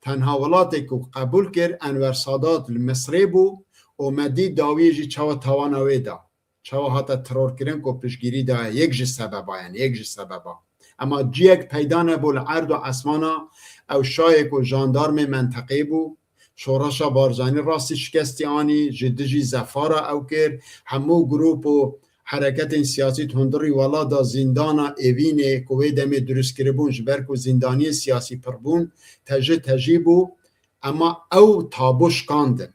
tenha welatê ku qebûl kir Enwer Sadat li Misrê bû û me dî dawiyê jî çawa tawana wê da. Çawa hate terorkirin ku piştgirî daye, yek ji sebeba, yani yek ji sebeba. Ema ciyek peyda nebû li erd û esmana, ew şayê ku jandarmê menteqê bû, şoreşa Barzanî rastî şikestî anî, ji dijî Zefara ew kir, hemû grûp û hereketên siyasî di hundirî welat de zîndana Evînê ku wê demê dirust kiribûn, ji ber ku zîndaniyên siyasî pir bûn, tejî tejî bû, ema ew tabo şikandin.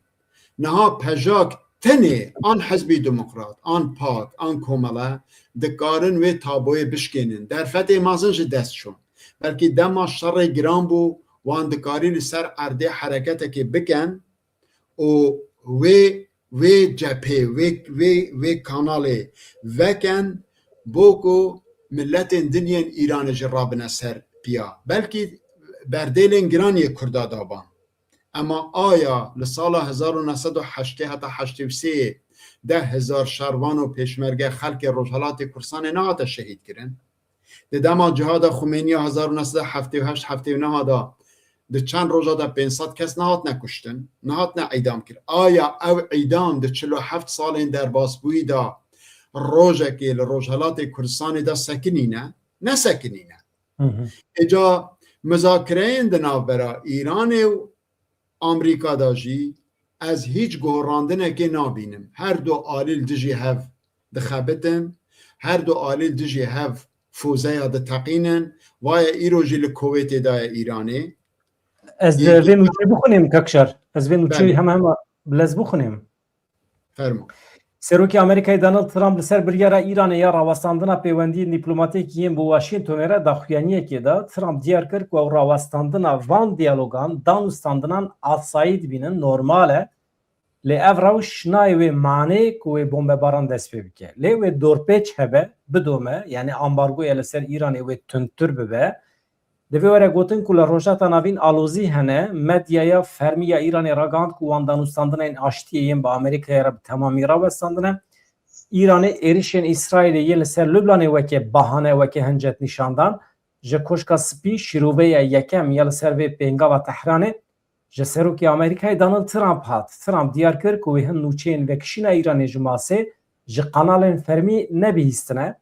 Niha pejak tenê an Hizbî Demokrat, an PAK, an Komele dikarin wê taboyê bişkênin. Derfetê mezin ji dest çûn. Belkî dema şerê giran bû, wan dikarî li ser erdê hereketekê bikin û wê, wê cephê, wê, wê, wê kanalê veken, bo ku miletên din yên Îranê jî rabine ser piya. Belkî berdêlên giran yê Kurda daban. Ema aya li sala hezar û neh sed û heştê heta heştê û sê deh hezar şervan û pêşmerge xelkê Rojhelatê Kurdistanê nehate şehîd kirin? Di dema cihada Xumêniya hezar û neh sed û heftê û heşt heftê û neh de di çend roja de pênc sed kes nehatine kuştin, nehatine îdam kir. Aya ew îdam di çil û heft salên derbasbûyî de rojekê li Rojhelatê Kurdistanê de sekinîne? Nesekinîne. Hı hı. Êca muzakireyên di navbera Îranê û Amerîka de jî ez hîç guhorandinekê nabînim. Her du alî li dijî hev dixebitin, her du alî li dijî hev fozeya diteqînin. Vaye îro jî li Kuwêtê daye Îranê. Ez Yekî vê nûçeyê bixwînim, Kakşar. Ez vê nûçeyê Belê. hema hema bi lez bixwînim. Fermo. Serokê Amerîkayê Donald Trump li ser biryara Îranê ya rawestandina pêwendiyên dîplomatîk yên bi Washingtonê re daxuyaniyekê da. Trump diyar kir ku ew rawestandina van diyalogan, danûstandinan asayî dibînin, normal e. Lê ev rewş nayê wê manê ku wê bombebaran dest pê bike. Lê wê dorpêç hebe, bidome, yanî ambargoya li ser Îranê wê tundtir bibe. Divê were gotin ku li Rojhilata Navîn alozî hene, medyaya fermî ya Îranê ragihand ku wan danûstandinên aştiyê yên bi Amerîkayê re bi temamî rawestandine. Îranê êrişên Îsraîlê yên li ser Lubnanê weke bahane, weke hincet nîşan dan. Ji Koşka Spî şîroveya yekem ya li ser vê pêngava Tehranê ji Serokê Amerîkayê Donald Trump hat. Trump diyar kir ku wê hin nûçeyên vekişîna Îranê ji masê ji kanalên fermî nebihîstine.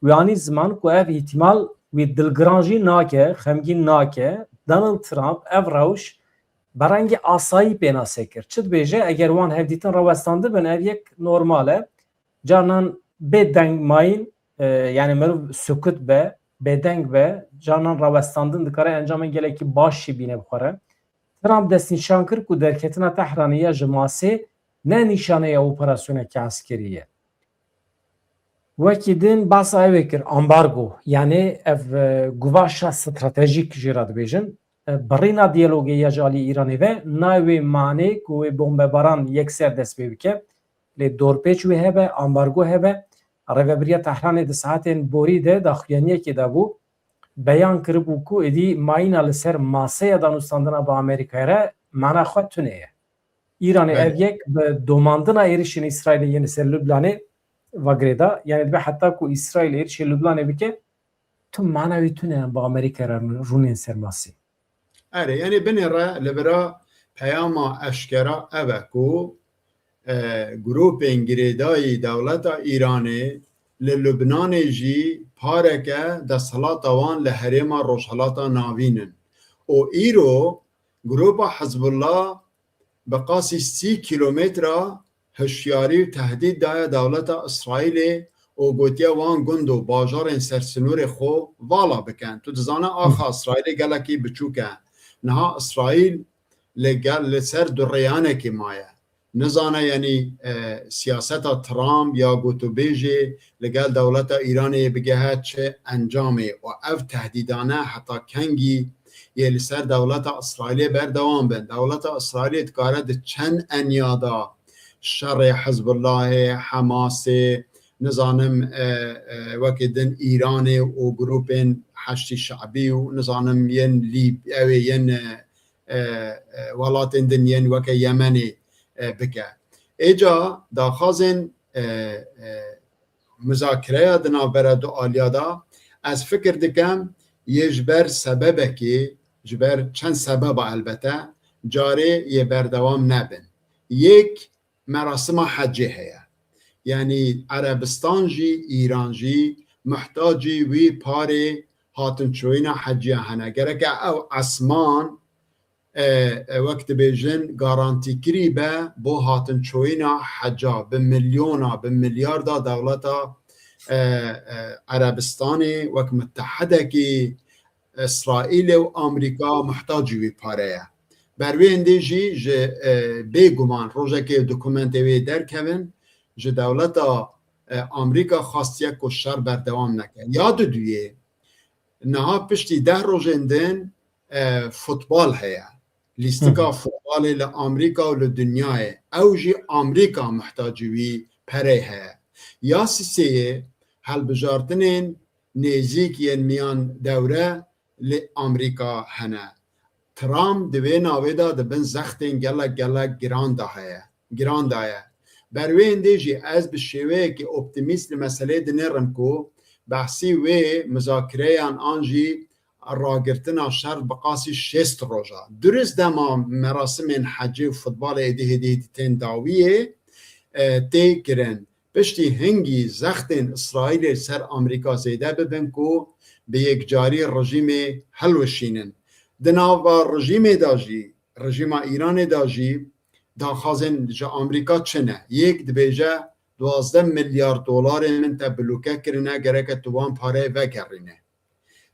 Wî anî ziman ku ev îhtimal wî dilgiran jî nake, xemgîn nake. Donald Trump ev rewş bi rengê asayî pênase kir. Çi dibêje? Eger wan hevdîtin rawestandibin, ev yek normal e. Carnan bê deng mayîn, e, yani meriv sukut be, bêdeng be, carnan rawestandin dikare encamên gelekî baş jî bîne bi xwe re. Trump destnîşan kir ku derketina Tehranê ya ji masê ne nîşaneya operasyoneke eskerî ye. Wekî din behsa ew ê kir, ambargo, yanî ev, e, guvaşa stratejîk jê re dibêjin. E, birîna diyalogê ya ji alî Îranê ve nayê wê manê ku wê bombebaran yekser dest pê bike. Lê dorpêç wê hebe, ambargo hebe. Rêvebiriya Tehranê di saetên borî de daxuyaniyekê dabû, beyan kiribû ku êdî mayîna li ser maseya danûstandina bi Amerîkayê re mana xwe tune ye. Îranê Belê. ev yek bi domandina êrişên Îsraîlê yên li ser Lubnanê va girêda. Yani dibe heta ku Îsraîl êrişê Lubnanê bike, tu mana wî tune em bi Amerîka re rûnên ser masê. Erê, yani binê re li vira peyama eşkera ev e ku, e, grûpên girêdayî dewleta Îranê li Lubnanê jî pareke desthilata wan li herêma Rojhilata Navîn in. Û îro grûpa Hizbullah bi qasî sî kîlometre hişyarî û tehdîd daye dewleta Îsraîlê û gotiye wan gund û bajarên ser sinûrê xwe vala bikin. Tu dizane axa Îsraîlê gelekî biçûk e. Niha Îsraîl li gel, li ser durêyanekê maye. Nizane, yanî, e, siyaseta Trump ya gotûbêjê li gel dewleta Îranê bigehe çi encamê û ev tehdîdane heta kengî yê li ser dewleta Îsraîlê berdewam bin. Dewleta Îsraîlê dikare di çend enya de şerê Hizbullahê, Hemasê, nizanim, e, e, wekî din Îranê û grûpên Heşdî Şe'bî û nizanim yên Lîb-, ew ê yên, e, e, e, welatên din yên weke Yemenê, e, bike. Êca daxwazên, e, e, muzakereya di navbera du aliya de, ez fikir dikim, yê ji ber sebebekê, ji ber çend sebeba elbete, carê yê berdewam nebin. Yek merasima hecê heye. Yanî Erebistan jî, Îran jî muhtacî wî parê hatinçoyîna heciya hene. Gereke ew esman, e, e, wek dibêjin, garantîkirî be bo hatinçoyîna heca bi milyona, bi milyarda dewleta, e, e, Erebistanê wek mutehedekî Îsraîlê û Amerîka muhtacî wî pare ye. Ber wê hindê jî ji, e, bêguman rojekê dokumentê wê derkevin, ji dewleta, e, Amerîka xwastiye ku şer berdewam neke. Ya diduyê, niha piştî deh rojên din, e, futbal heye. Lîstika Hı hı. futbalê li Amerîka û li dinyayê. Ew jî Amerîka muhtacî wî perê heye. Ya sisêyê, helbijartinên nêzîk yên miyan dewre li Amerîka hene. Trump di vê navê de di bin zextên gelek gelek giran de heye, giran de ye. Ber wê hindê jî ez bi şêweyekî optimîst li meseleyê dinêrim ku behsî wê muzakireyan an jî ragirtina şer bi qasî şêst roja. Durist dema merasimên hecê û futbalê êdî hêdî hêdî tên dawiyê, e, tê kirin. Piştî hingî zextên Îsraîlê li ser Amerîka zêde bibin ku bi yekcarî rejîmê hilweşînin. Di nava rejîmê de jî, rejîma Îranê de jî daxwazên ji Amerîka çi ne? Yek dibêje duwazdeh milyar dolarên min te bilûke kirine, gereke tu wan pareyê vegerîne.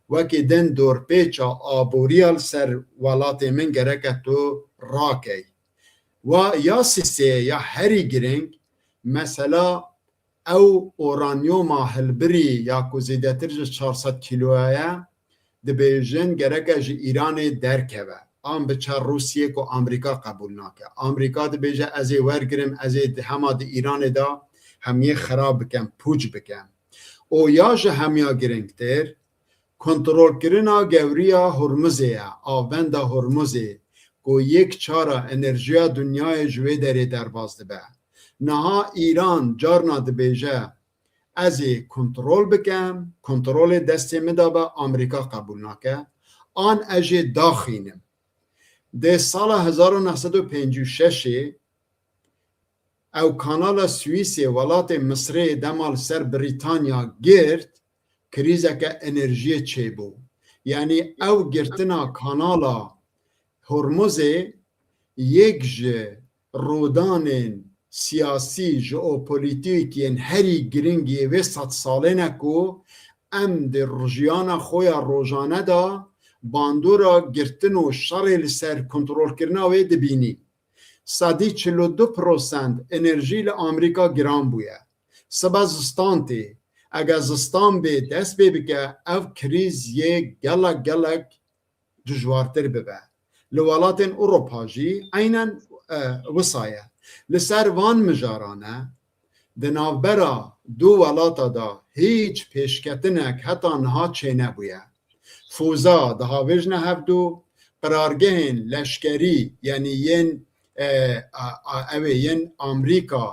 Wekî din dorpêça aboriya li ser welatê min gereke tu rakey. Wa ya sisê ya herî girîng, mesela ew uranyoma hilbirî ya ku zêdetir ji çar sed kîloya ye, dibêjin gereke ji Îranê derkeve. An biçe Rûsiyê ku Amerîka qebûl nake. Amerîka dibêje ez ê wergirim, ez ê di hema di Îranê de hemiyê xirab bikem, pûç bikem. Û ya ji hemiya girîngtir, kontrolkirina gewriya Hormuzê ye, avbenda Hormuzê, ku yek çara enerjiya dinyayê ji wê derê derbas dibe. Niha Îran carna dibêje, ez ê kontrol bikem, kontrolê destê min de be, Amerîka qebûl nake, an ez jê daxînim. Di sala hezar û neh sed û pêncî û şeşê ew kanala Swîsê welatê Misrê dema li ser Brîtanya girt, krîzeke enerjiyê çêbû. Yanî ew girtina kanala Hormuzê yek ji rodanên siyasî, jeopolîtîk yên herî giring yê vê sedsalên e ku em di rojiyana xwe ya rojane de bandora girtin û şerê li ser kontrolkirina wê dibînî. Sedî çil û du prosent enerjî li Amerîka giran bûye. Sibe zistan tê. Eger zistan bê dest pê bike, ev krîz yê gelek gelek dijwartir bibe. Li welatên Ewropa jî eynen, e, wisa ye. Li ser van mijaran e, di navbera du welata de hîç pêşketinek heta niha çênebûye. Fûza dihavêjine hevdu, qirargehên leşkerî, yanî yên, e, a, a, ew ê yên Amerîka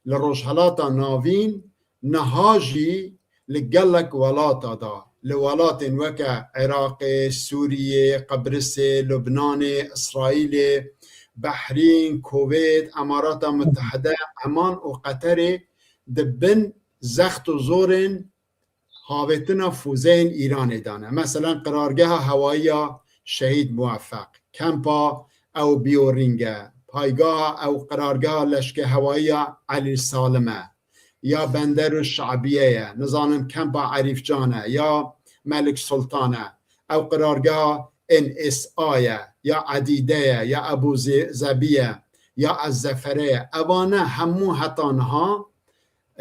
li Rojhelata Navîn niha jî li gelek welata de, li welatên weke Iraqê, Sûriyê, Qibrisê, Lubnanê, Îsraîlê, Behrîn, Kuveyt, Emarata Mutehide, Eman û Qeterê di bin zext û zorên havêtina fûzeyên Îranê de ne. Meselen, qirargeha hewayî ya Şehîd Muweffeq, kempa ew Bioring e, paygeha ew qirargeha leşke hewayî ya Elî Salim e, ya Benderu Şabiye ye, nizanim kempa Erîfcan e, ya Melik Sultan e, ew qirargeha N S A ye, ya Edîde ye, ya Ebû Zê-, Zebî ye, ya Ez Zefere ye. Evane hemû heta niha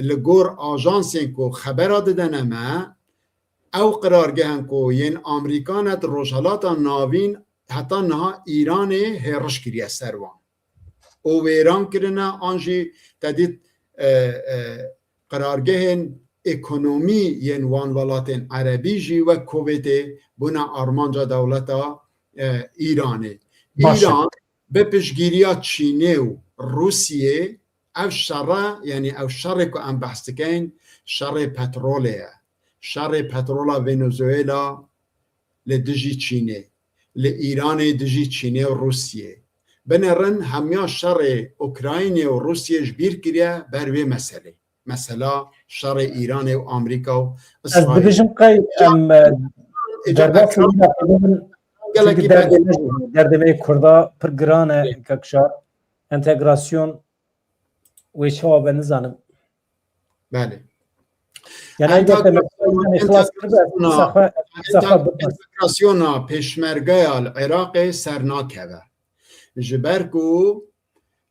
li gor ajansên ku xebera didene me, ew qirargehên ku yên Amerîkan e di Rojhelata Navîn heta niha Îranê hêriş kiriye ser wan û wêran kirine, an jî te dît, e, e, qirargehên ekonomî yên wan welatên erebî jî wek Kovêtê bûne armanca dewleta, e, Îranê. Baş e. Îran bi piştgiriya Çînê û Rûsiyê ev şere, yanî ev şerê ku em behs dikeyn, şerê petrolê ye. Şerê petrola Venezuela li dijî Çînê, li Îranê dijî Çînê û Rûsiyê. Binêrin hemiya şerê Ukraynê û Rûsiyê ji bîr kiriye ber wê meselê. Mesela şerê Îranê û Amerîka û Ez Îsraîl. Dibêjim qey em, e, Îcar derbasî etraf wî de bibin, gelekî çünkü derdê ber- me jî, derdê me yê Kurda pir giran e, Ê. Kekşar. Entegrasyon wê çawa be nizanim. Belê. Yani elbette entegrasyon, me ixlas kiribe, entegrasyona, qisa xwe, qisa xwe ente-, bikir. Entegrasyona pêşmergeya li Iraqê ser nakeve. Ji ber ku,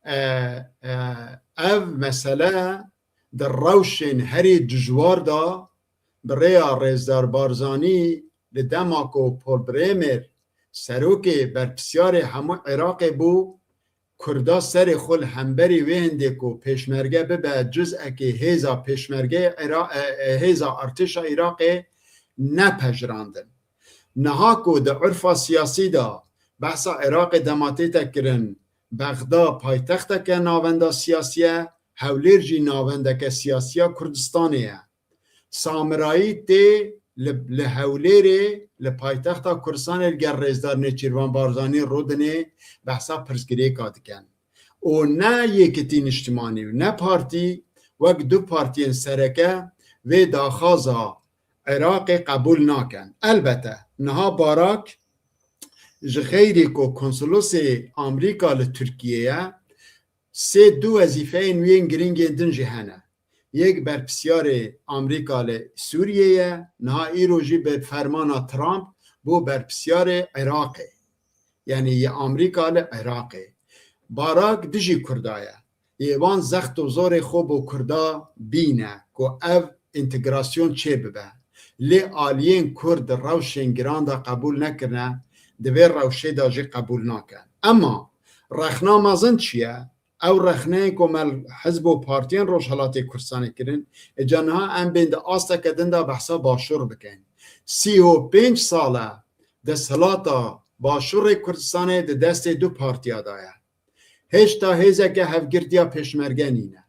e, e, ev mesele di rewşên herî dijwar de bi rêya Rêzdar Barzanî li dema ku Paul Bremer serokê berpisyarê hemû Iraqê bû, Kurda serê xwe li hemberî wê hindê ku pêşmerge bibe cizekê hêza pêşmergeyê Ira-, e, e, hêza artêşa Iraqê nepejirandin. Niha ku di urfa siyasî de behsa Iraqê dema tête kirin, Bexda paytexteke navenda siyasî ye, Hewlêr jî navendeke siyasî ya Kurdistanê ye. Samirayî tê li, li Hewlêrê, li paytexta Kurdistanê li gel Rêzdar Nêçîrvan Barzanî rûdinê behsa pirsgirêka dikin. Û ne Yekitî Niştimanî û ne partî wek du partiyên sereke vê daxwaza Iraqê qebûl nakin. Elbete, niha Barak ji xeyrî ku konsolosê Amerîka li Tirkiyê ye, sê du wezîfeyên wî yên giring yên din jî hene. Yek berpisyarê Amerîka li Sûriyê ye, niha îro jî bi fermana Trump bû berpisyarê Iraqê. Yanî yê Amerîka li Iraqê. Barak dijî Kurda ye. Yê wan zext û zorê xwe bo Kurda bîne ku ev întegrasyon çêbibe. Lê aliyên Kurd rewşên giran de qebûl nekirine, di vê rewşê de jî qebûl nakin. Ema rexna mezin çi ye? Ew rexneyên ku me li hizb û partiyên Rojhelatê Kurdistanê kirin, îca niha em bên di asteke din de behsa Başûr bikin. Sî û pênc sal e desthilata Başûrê Kurdistanê di destê du partiya de ye. Hêşta hêzeke hevgirtiya pêşmerge nîne.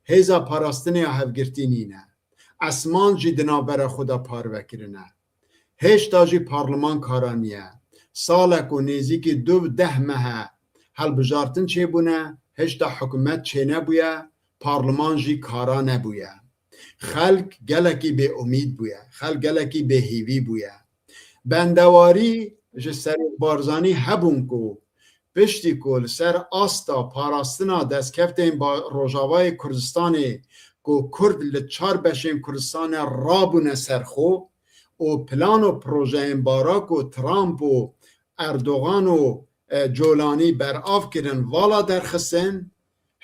Hêza parastinê ya hevgirtî nîne. Esman jî di navbera xwe de parve kirine. Hêşta jî parliman kara niye. Salek û nêzîkî du deh meh e hilbijartin çêbûne, hêşta hikûmet çênebûye, parliman jî kara nebûye. Xelk gelekî bêumîd bûye, xelk gelekî bêhîvî bûye. Bendewarî ji Serok Barzanî hebûn ku piştî ku li ser asta parastina destkeftên ba-, Rojavayê Kurdistanê ku Kurd li çar beşên Kurdistanê rabûne ser xwe û plan û projeyên bara ku Trump û Erdogan û, e, Colanî berav kirin, vala derxistin,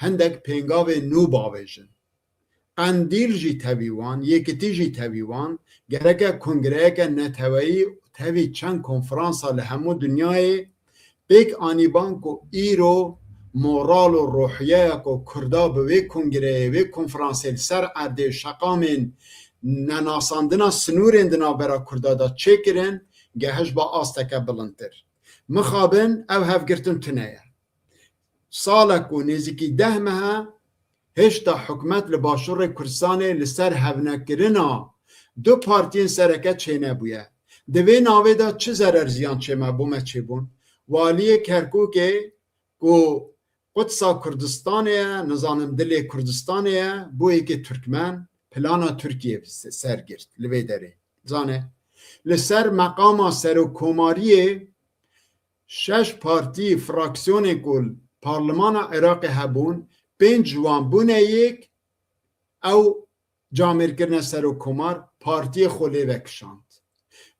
hindek pêngavên nû bavêjin. Qendîl jî tevî wan, Yekitî jî tevî wan, gereke kongreyeke neteweyî tevî çend konferansa li hemû dinyayê pêk anîban ku îro moral û ruhiyeya ku Kurda bi wê kongreyê, wê konferansê li ser erdê şeqamên nenasandina sinûrên di navbera Kurda de çêkirin, gehişt ba asteke bilindtir. Mixabin ev hevgirtin tune ye. Salek û nêzîkî deh mehe hêşta hikûmet li Başûrê Kurdistanê li ser hevnekirina du partiyên sereke çênebûye. Di vê navê de çi zerer ziyan çê me, bo me çêbûn? Waliyê Kerkûkê ku Qudsa Kurdistanê ye, nizanim dilê Kurdistanê ye, bo yekê Turkmen, plana Tirkiyê se-, sergirt li vê derê. Zane, li ser meqama serokkomariyê şeş partî, fraksiyonên ku li parlemana Iraqê hebûn, pênc ji wan bûne yek, ew camêrkirine serokkomar, partiyê xwe lê vekişand.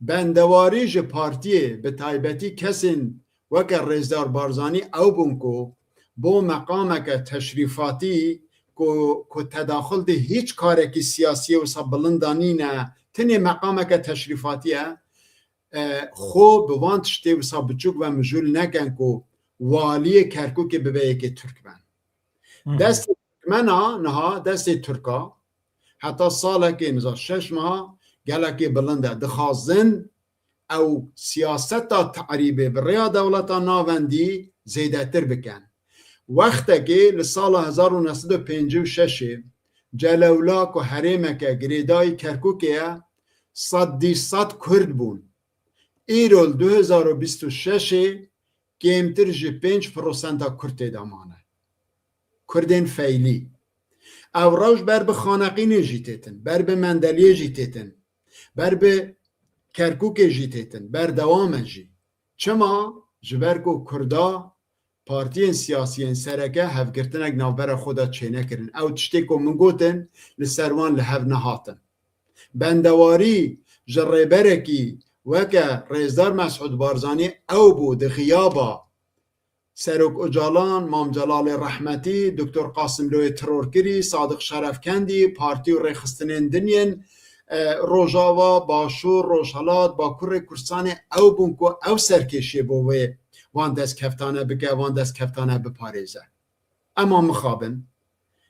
Bendewarî ji partiyê, bi taybetî kesên weke Rêzdar Barzanî ew bûn ku bo meqameke teşrîfatî ku, ku tedaxul di hîç karekî siyasî wisa bilinda nîne, tenê meqameke teşrîfatî ye, e, xwe bi van tiştê wisa biçûk ve mijûl neken ku waliyê Kerkûkê bibe yekê Turkmen. Hı hı. Destê Turkmena niha, destê Tirka heta salekê, niza şeş meha gelekê bilind e. Dixwazin ew siyaseta te'rîbê bi rêya dewleta navendî zêdetir bikin. Wextekê li sala hezar û neh sed û pêncî û şeşê Celewla ku herêmeke girêdayî Kerkûkê ye, sed dî sed Kurd bûn. Îro li du hezar û bîst û şeşê kêmtir ji pênc prosenta Kurd tê de mane. Kurdên feylî. Ev rewş ber bi Xaneqînê jî têtin, ber bi Mendeliyê jî têtin, ber bi Kerkûkê jî têtin, berdewam e jî. Çima? Ji ber ku Kurda partiyên siyasiyên sereke hevgirtinek navbera xwe de çênekirin. Ew tiştê ku min gotin, li ser wan li hev nehatin. Bendewarî ji rêberekî weke Rêzdar Mesûd Barzanî ew bû, di xiyaba Serok Ocalan, Mam Celalê rehmetî, Doktor Qasimloyê terorkirî, Sadiq Şerefkendî, partî û rêxistinên din yên, e, Rojava, Başûr, Rojhelat, Bakurê Kurdistanê ew bûn ku ew serkêşiyê bo wê van destkeftane bike, van destkeftane biparêze. Ema mixabin.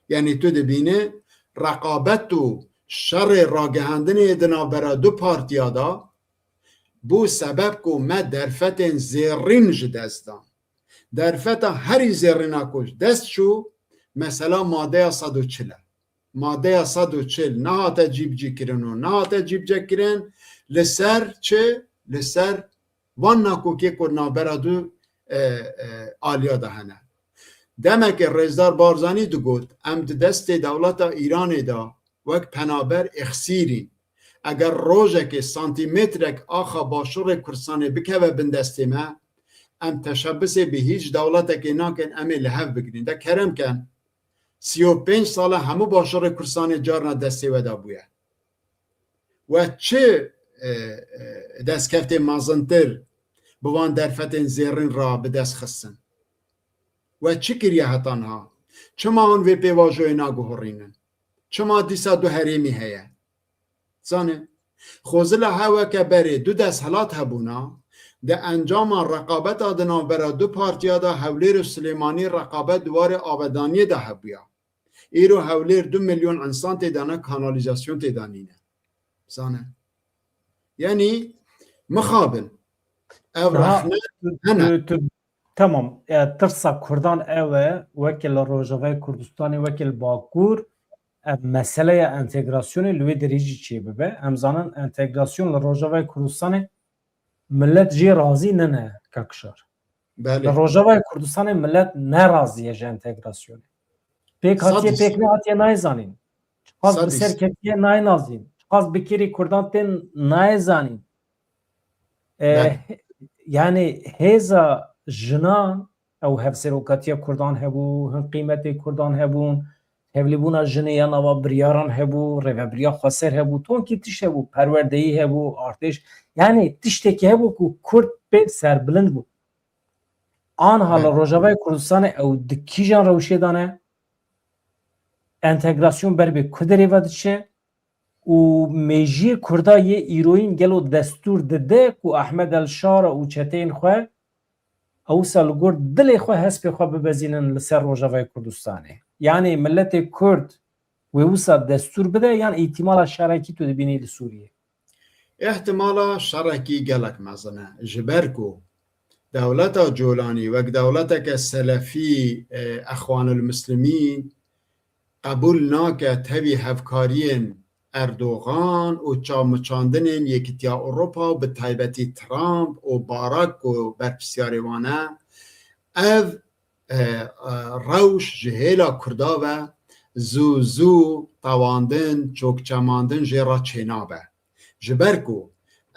Yanî tu dibîne reqabet û şerê ragihandinê di navbera du partiya de bû sebeb ku me derfetên zêrîn ji dest dan. Derfeta herî zêrîna ku ji dest çû, mesela madeya sed û çil e. Madeya sed û çil nehate cîbicîkirin û nehate cîbicekirin li ser çi? Li ser van nakokê ku navbera du, e, e, aliya de hene. Demekê Rêzdar Barzanî digot, em di destê dewleta Îranê de wek penaber exîrîn. Eger rojekê santîmetrek axa Başûrê Kurdistanê bikeve bin destê me, em teşebisê bi hîç dewletekê nakin, em ê li hev bigirîn. De kerem ken, sî û pênc sal e hemû Başûrê Kurdistanê carna destê we de bûye. We çi, e, e, destkeftê mezintir bi van derfetên zêrîn re bi dest xistin? We çi kiriye heta niha? Çima hûn vê pêvajoyê naguhurînin? Çima dîsa du herêmî heye? Zanê, Xwezila heweke berê du desthilat hebûna, di encama reqabeta di navbera du partiya de Hewlêr û Silêmanî reqabet di warê avedaniyê de hebûya. Îro Hewlêr du milyon insan tê de ne, kanalîzasyon tê de nîne. Zane. Yanî mixabin. Ev Niha rexne tu, hene. tu, tu, tamam. E, tirsa Kurdan ew e, weke li Rojavayê Kurdistanê, weke li Bakur, e, meseleya entegrasyonê li wê derê jî çêbibe. Em zanin entegrasyon li Rojavayê Kurdistanê millet jê razî nine, Kakşar. Belê. Li Rojavayê Kurdistanê millet nerazî ye ji entegrasyonê. Pêk hatiye, Sadîs. pêk nehatiye nayê zanîn. Çiqas bi Sadîs. ser ketiye nayê nazîn. Çiqas bi kêrî Kurdan tên nayê zanîn. E, Belê. Yanî hêza jinan Ew hevserokatiya Kurdan hebû, hin qîmetê Kurdan hebûn, tevlîbûna jinê ya nava biryaran hebû, rêvebiriya xweser hebû, tonkî tişt hebû, perwerdeyî hebû, artêş, yanî tiştekî hebû ku Kurd pê serbilind bû. Anha li Rojavayê Kurdistanê ew di kîjan rewşê de ne? Entegrasyon ber bi ku derê ve diçe? Û mêjiyê Kurda yê îroyîn gelo destûr dide ku Ahmed El Şara û çeteyên xwe ew wisa li gor dilê xwe hespê xwe bibezînin li ser Rojavayê Kurdistanê? Yanî miletê Kurd wê wisa destûr bide yan îhtimala şerekî tu dibînî li Sûriyê? Îhtimala şerekî gelek mezin e. Ji ber ku dewleta Colanî wek dewleteke selefî, e, Exwanul Muslimîn qebûl nake tevî hevkariyên Erdogan û çavmiçandinên Yekîtiya Ewropa, bi taybetî Trump û Barak ku berpirsiyarê wan e, ev, e, e, rewş ji hêla Kurda ve zû zû tewandin, çokçemandin jê re çênabe. Ji ber ku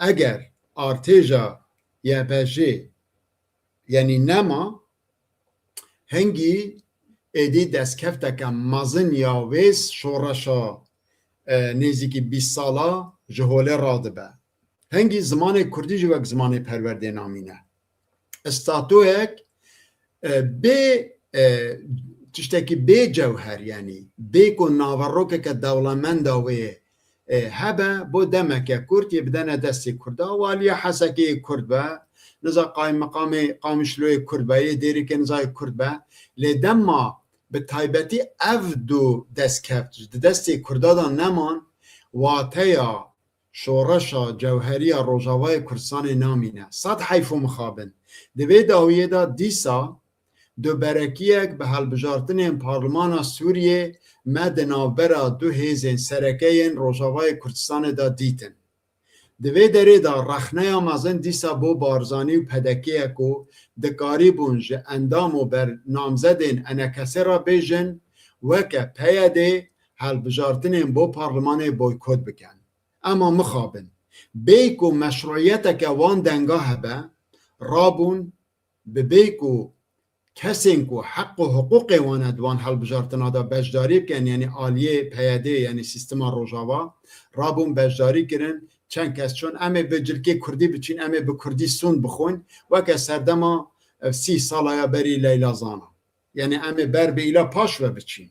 eger artêja Y P G, yanî nema, hingî êdî destkefteke mezin ya wê şoreşa, e, nêzîkî bîst sala ji holê radibe. Hingî zimanê kurdî jî wek zimanê perwerdê namîne. Statoyek, e, bê, e, tiştekî bê cewher, yanî bê ku naverokeke dewlemenda wê, e, hebe, bo demeke kurt yê bidene destê Kurda, waliya Hesekê yê Kurd be, niza qaymeqamê Qamişloyê Kurd be, yê Dêrikê niza yê Kurd be. Lê dema bi taybetî ev du destkeft di destê Kurda de neman, wateya şoreşa cewherî ya Rojavayê Kurdistanê namîne. Sed heyf û mixabin. Di vê dawiyê de dîsa duberekiyek bi hilbijartinên Parlimana Sûriyê me di navbera du hêzên sereke yên Rojavayê Kurdistanê de dîtin. Di vê derê de rexneya mezin dîsa bo Barzanî û P D K'ê ye ku dikarîbûn ji endam û ber namzedên E N K S'ê re bêjin, weke P Y D'ê hilbijartinên bo parlimanê boykot bikin. Ema mixabin, bê ku meşrûiyeteke wan denga hebe, rabûn bi bê ku kesên ku heq û hiqûqê wan e di wan hilbijartina de beşdarî bikin, yanî aliyê P Y D'ê, yanî sîstema Rojava, rabûn beşdarî kirin, çend kes çûn, em ê bi cilkê kurdî biçîn, em ê bi kurdî sûnd bixwin, weke serdema, e, sî sala ya berî Leyla Zana. Yanî em ê ber bi îla paş ve biçîn.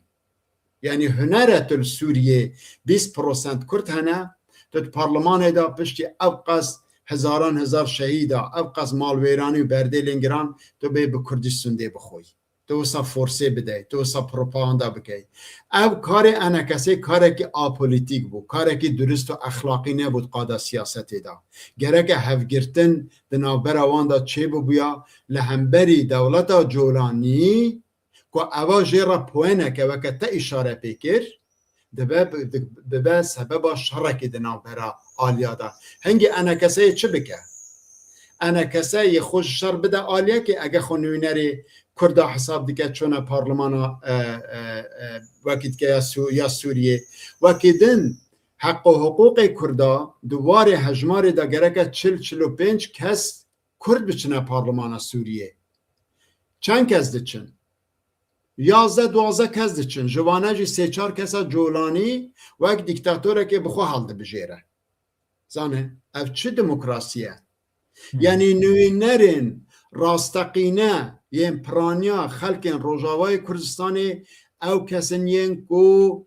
Yanî huner e tu li Sûriyê bîst prosent Kurd hene, tu di parlimanê de piştî ev qas hezaran hezar şehîda, ev qas malwêranî û berdêlên giran, tu bê bi Kurdî sûndê bixwî. Tu wisa forsê bidey, tu wisa propaganda bikey. Ev karê E N K S'ê karekî apolitîk bû, karekî durist û exlaqî nebû di qada siyasetê de. Gereke hevgirtin di navbera wan de çêbibûya, li hemberî dewleta Colanî ku eva jê re poeneke weke te îşare pê kir, dibe, dibe sebeba şerekê di navbera aliya de. Hingî E N K S'ê çi bike? E N K S yê xwe ji şer bide aliyekê, ege xwe nûnerê Kurda hesab dike, çûne parlimana, e, e, e, wekî dike ya Sû-, ya Sûriyê. Wekî din heq û hiqûqê Kurda di warê hejmarê de gereke çil, çil û pênc kes Kurd biçine parlimana Sûriyê. Çend kes diçin? Yazdeh duwazdeh kes diçin. Ji vane jî sê çar kesa Colanî wek dîktatorekê bi xwe hildibijêre. Zane, ev çi demokrasî ye? Hmm. Yanî nûnerên rasteqîne yên piraniya xelkên Rojavayê Kurdistanê ew kes in yên ku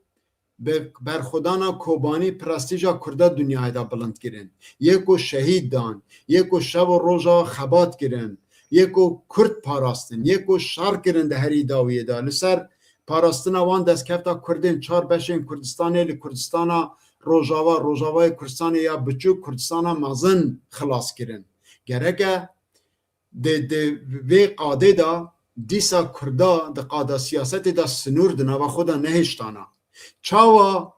bi berxwedana Kobanî prestîja Kurda dinyayê de bilind kirin. Yê ku şehîd dan, yê ku şev û roja xebat kirin, yê ku Kurd parastin, yê ku şer kirin di herî dawiyê de. Li ser parastina wan destkefta Kurdên çar beşên Kurdistanê li Kurdistana Rojava, Rojavayê Kurdistanê ya biçûk, Kurdistana mezin xilas kirin. Gereke di, di vê qadê de dîsa Kurda di qada siyasetê de sinûr di nava xwe de nehiştana. Çawa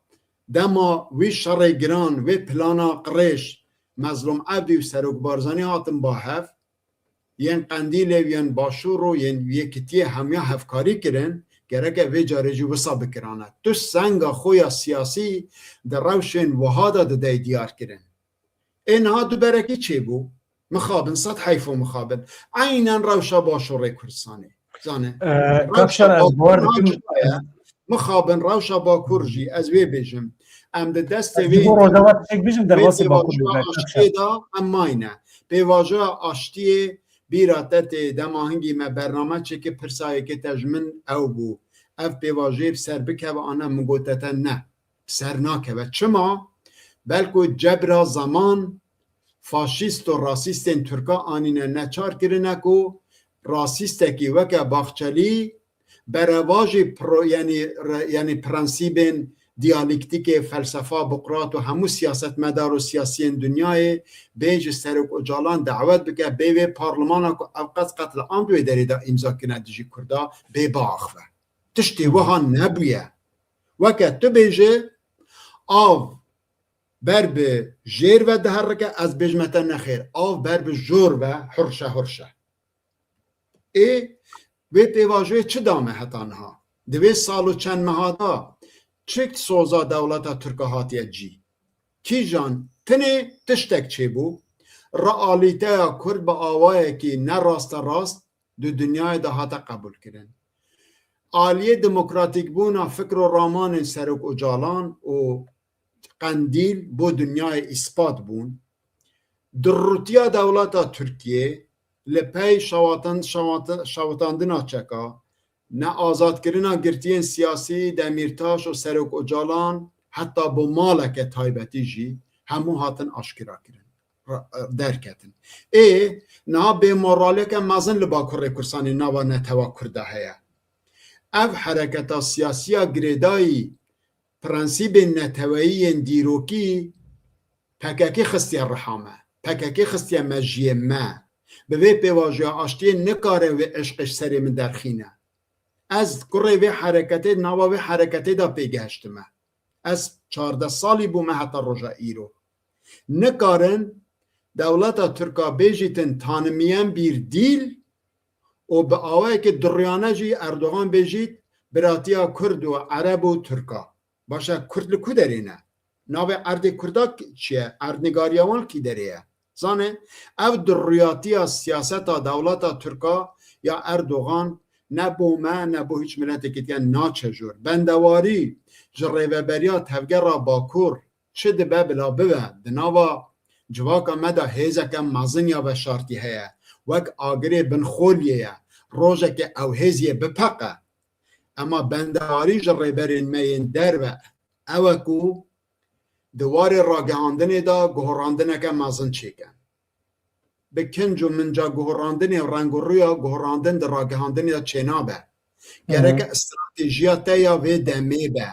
dema wî şerê giran, wê plana qirêj, Mezlûm Evdî û Serok Barzanî hatin ba hev, yên Qendîlê û yên Başûr û yên Yekitiyê hemiya hevkarî kirin, gereke vê carê jî wisa bikirane. Tu senga xwe ya siyasî di rewşên wiha de didey diyar kirin. Ê niha duberekî çêbû. Mixabin, sed heyf û mixabin. Eynen rewşa Başûrê Kurdistanê. Zane. Ee, Kakşar, ez bawer dikim. Mixabin rewşa Bakur jî, ez wê bêjim. Em di destê wê. Ji bo Rojava tiştek bêjim, derbasî Bakur bêjim. Aştiyê de em mayne. Pêvajoya aştiyê bîra te tê, dema hingî me bername çêkir, pirsa yekê te ji min ew bû. Ev pêvajoyê bi ser bikeve, ana min gote te ne. Ser nakeve. Çima? Belku cebra zeman faşîst û rasîstên Tirka anîne neçar kirine ku rasîstekî weke Baxçelî berevajî pro-, yanî re-, yanî prensîbên diyalîktîkê, felsefa Buqrat û hemû siyasetmedar û siyasiyên dinyayê bê ji Serok Ocalan dawet bike, bê wê parlimana ku ev qet qetliam di wê derê de îmza kirine dijî Kurda bê biaxive. Tiştê wiha nebûye. Weke tu bêje, av ber bi jêr ve diherike, ez bêjime te nexêr, av ber bi jor ve hurşe hurşe. Ê wê pêvajoyê çi dame heta niha? Di vê sal û çend meha de çi soza dewleta Tirka hatiye cî? Kîjan tinê tiştek çêbû? Realîteya Kurd bi awayekî ne rasterast di dinyayê de hate qebûlkirin. Aliyê demokratîkbûna fikr û ramanên Serok Ocalan û Qendîl bo dinyayê îspat bûn. Durrûtiya dewleta Tirkiyê li pey şawatan-, şawata-, şawitandina çeka, neazadkirina girtiyên siyasî Demîrtaş û Serok Ocalan, heta bo maleke taybetî jî hemû hatin aşkera kirin, ra-, derketin. Ê niha bêmoraliyeke mezin li Bakurê Kurdistanê nava netewa Kurda heye. Ev hereketa siyasiya girêdayî prensîbên neteweyî yên dîrokî P K K xistiye riha me. P K K xistiye mejiyê me. Bi vê pêvajoya aştiyê nikare wê eşqê ji serê min derxîne. Ez kurê vê hereketê, nava vê hereketê de pê gehiştime. Ez çardeh salî bûme heta roja îro. Nikarin dewleta Tirka bêjîtin tanimiyen bir dîl û bi awayekî duriyane jî Erdogan bêjît biratiya Kurd û Ereb û Tirka. Baş e, Kurd li ku derê ne? Navê erdê Kurda çi ye? Erdnigariya wan kî derê ye? Zane, ev duriyatiya siyaseta dewleta Tirka ya Erdogan ne bo me, ne bo hiç miletekî diye naçe jor. Bendewarî ji rêveberiya tevgera Bakur çi dibe bila bibe, di nava civaka me de hêzeke mezin ya veşartî heye. Wek agirê binxoliyê ye. Rojekê ew hêziyê bipeqe. Ema bendewarî ji rêberên me yên derve ew e ku di warê ragihandinê de guherandineke mezin çêke. Bi kinc û minca guherandinê û reng û rûya guherandin di ragihandinê de çênabe. Gereke stratejiya te ya vê demê be.